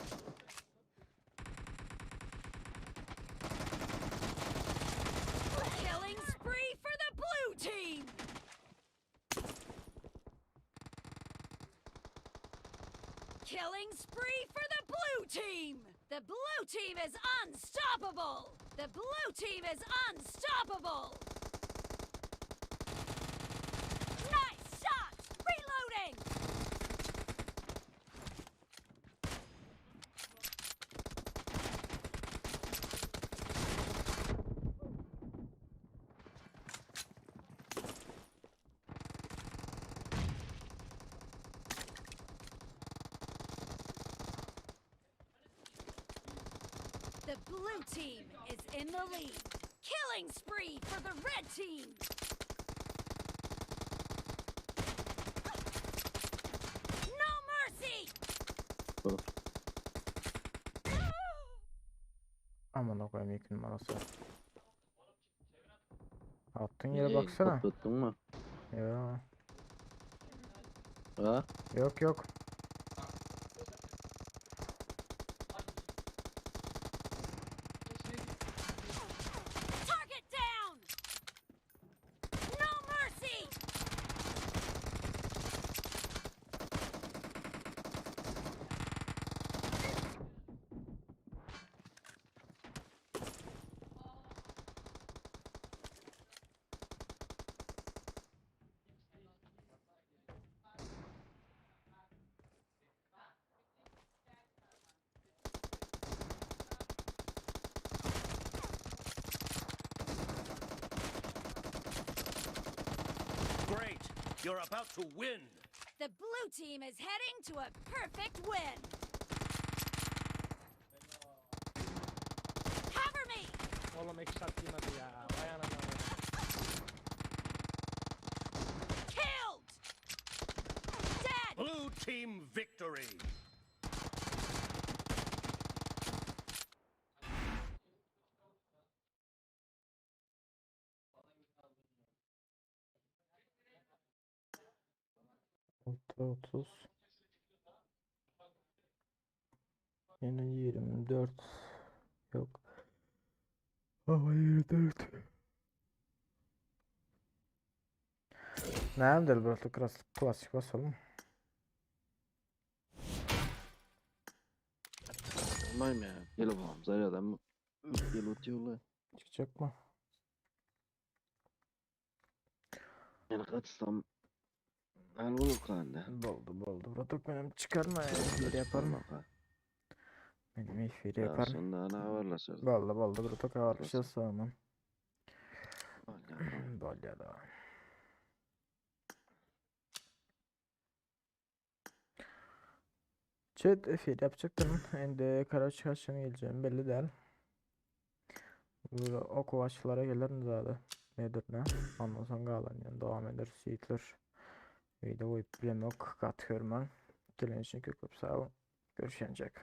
Killing spree for the blue team. Killing spree for the blue team! The blue team is unstoppable! The blue team is unstoppable! Nice shot! Reloading! The blue team is in the lead. Killing spree for the red team! No mercy! Aman koyayım ilk numarası. Attığın yere Ey, baksana. Patlattın mı? Ya. Ha? Yok yok. Target down! No mercy! Great. You're about to win. The blue team is heading to a perfect win. Cover me! Oğlum ek shot yemedi ya. Vay anana. Killed! Dead! Blue team victory. Altı 30. Yine 24. Yok. Ama 24. Nerede burası klasik, klasik basalım. Olmayayım ya. Gel oğlum Zarya'dan Gel atıyorlar. Çıkacak mı? Yani kaçsam Al olur kanda. Boldu boldu. Bratok benim çıkarma ya. Bir yaparım. Benim iş Ya yaparım. sonra ana haberleşiriz. Boldu boldu. Bratok haberleşiriz tamam. Vallahi. Bolya da. Chat efir yapacaktım. Endi kara çıkarşını geleceğim belli değil. Burada okuvaçlara gelirim zaten. Nedir ne? Ondan sonra kalan yani devam eder. Yiğitler. Videoyu bilemek katıyorum ben. Gelen için köp sağ olun. Görüşecek.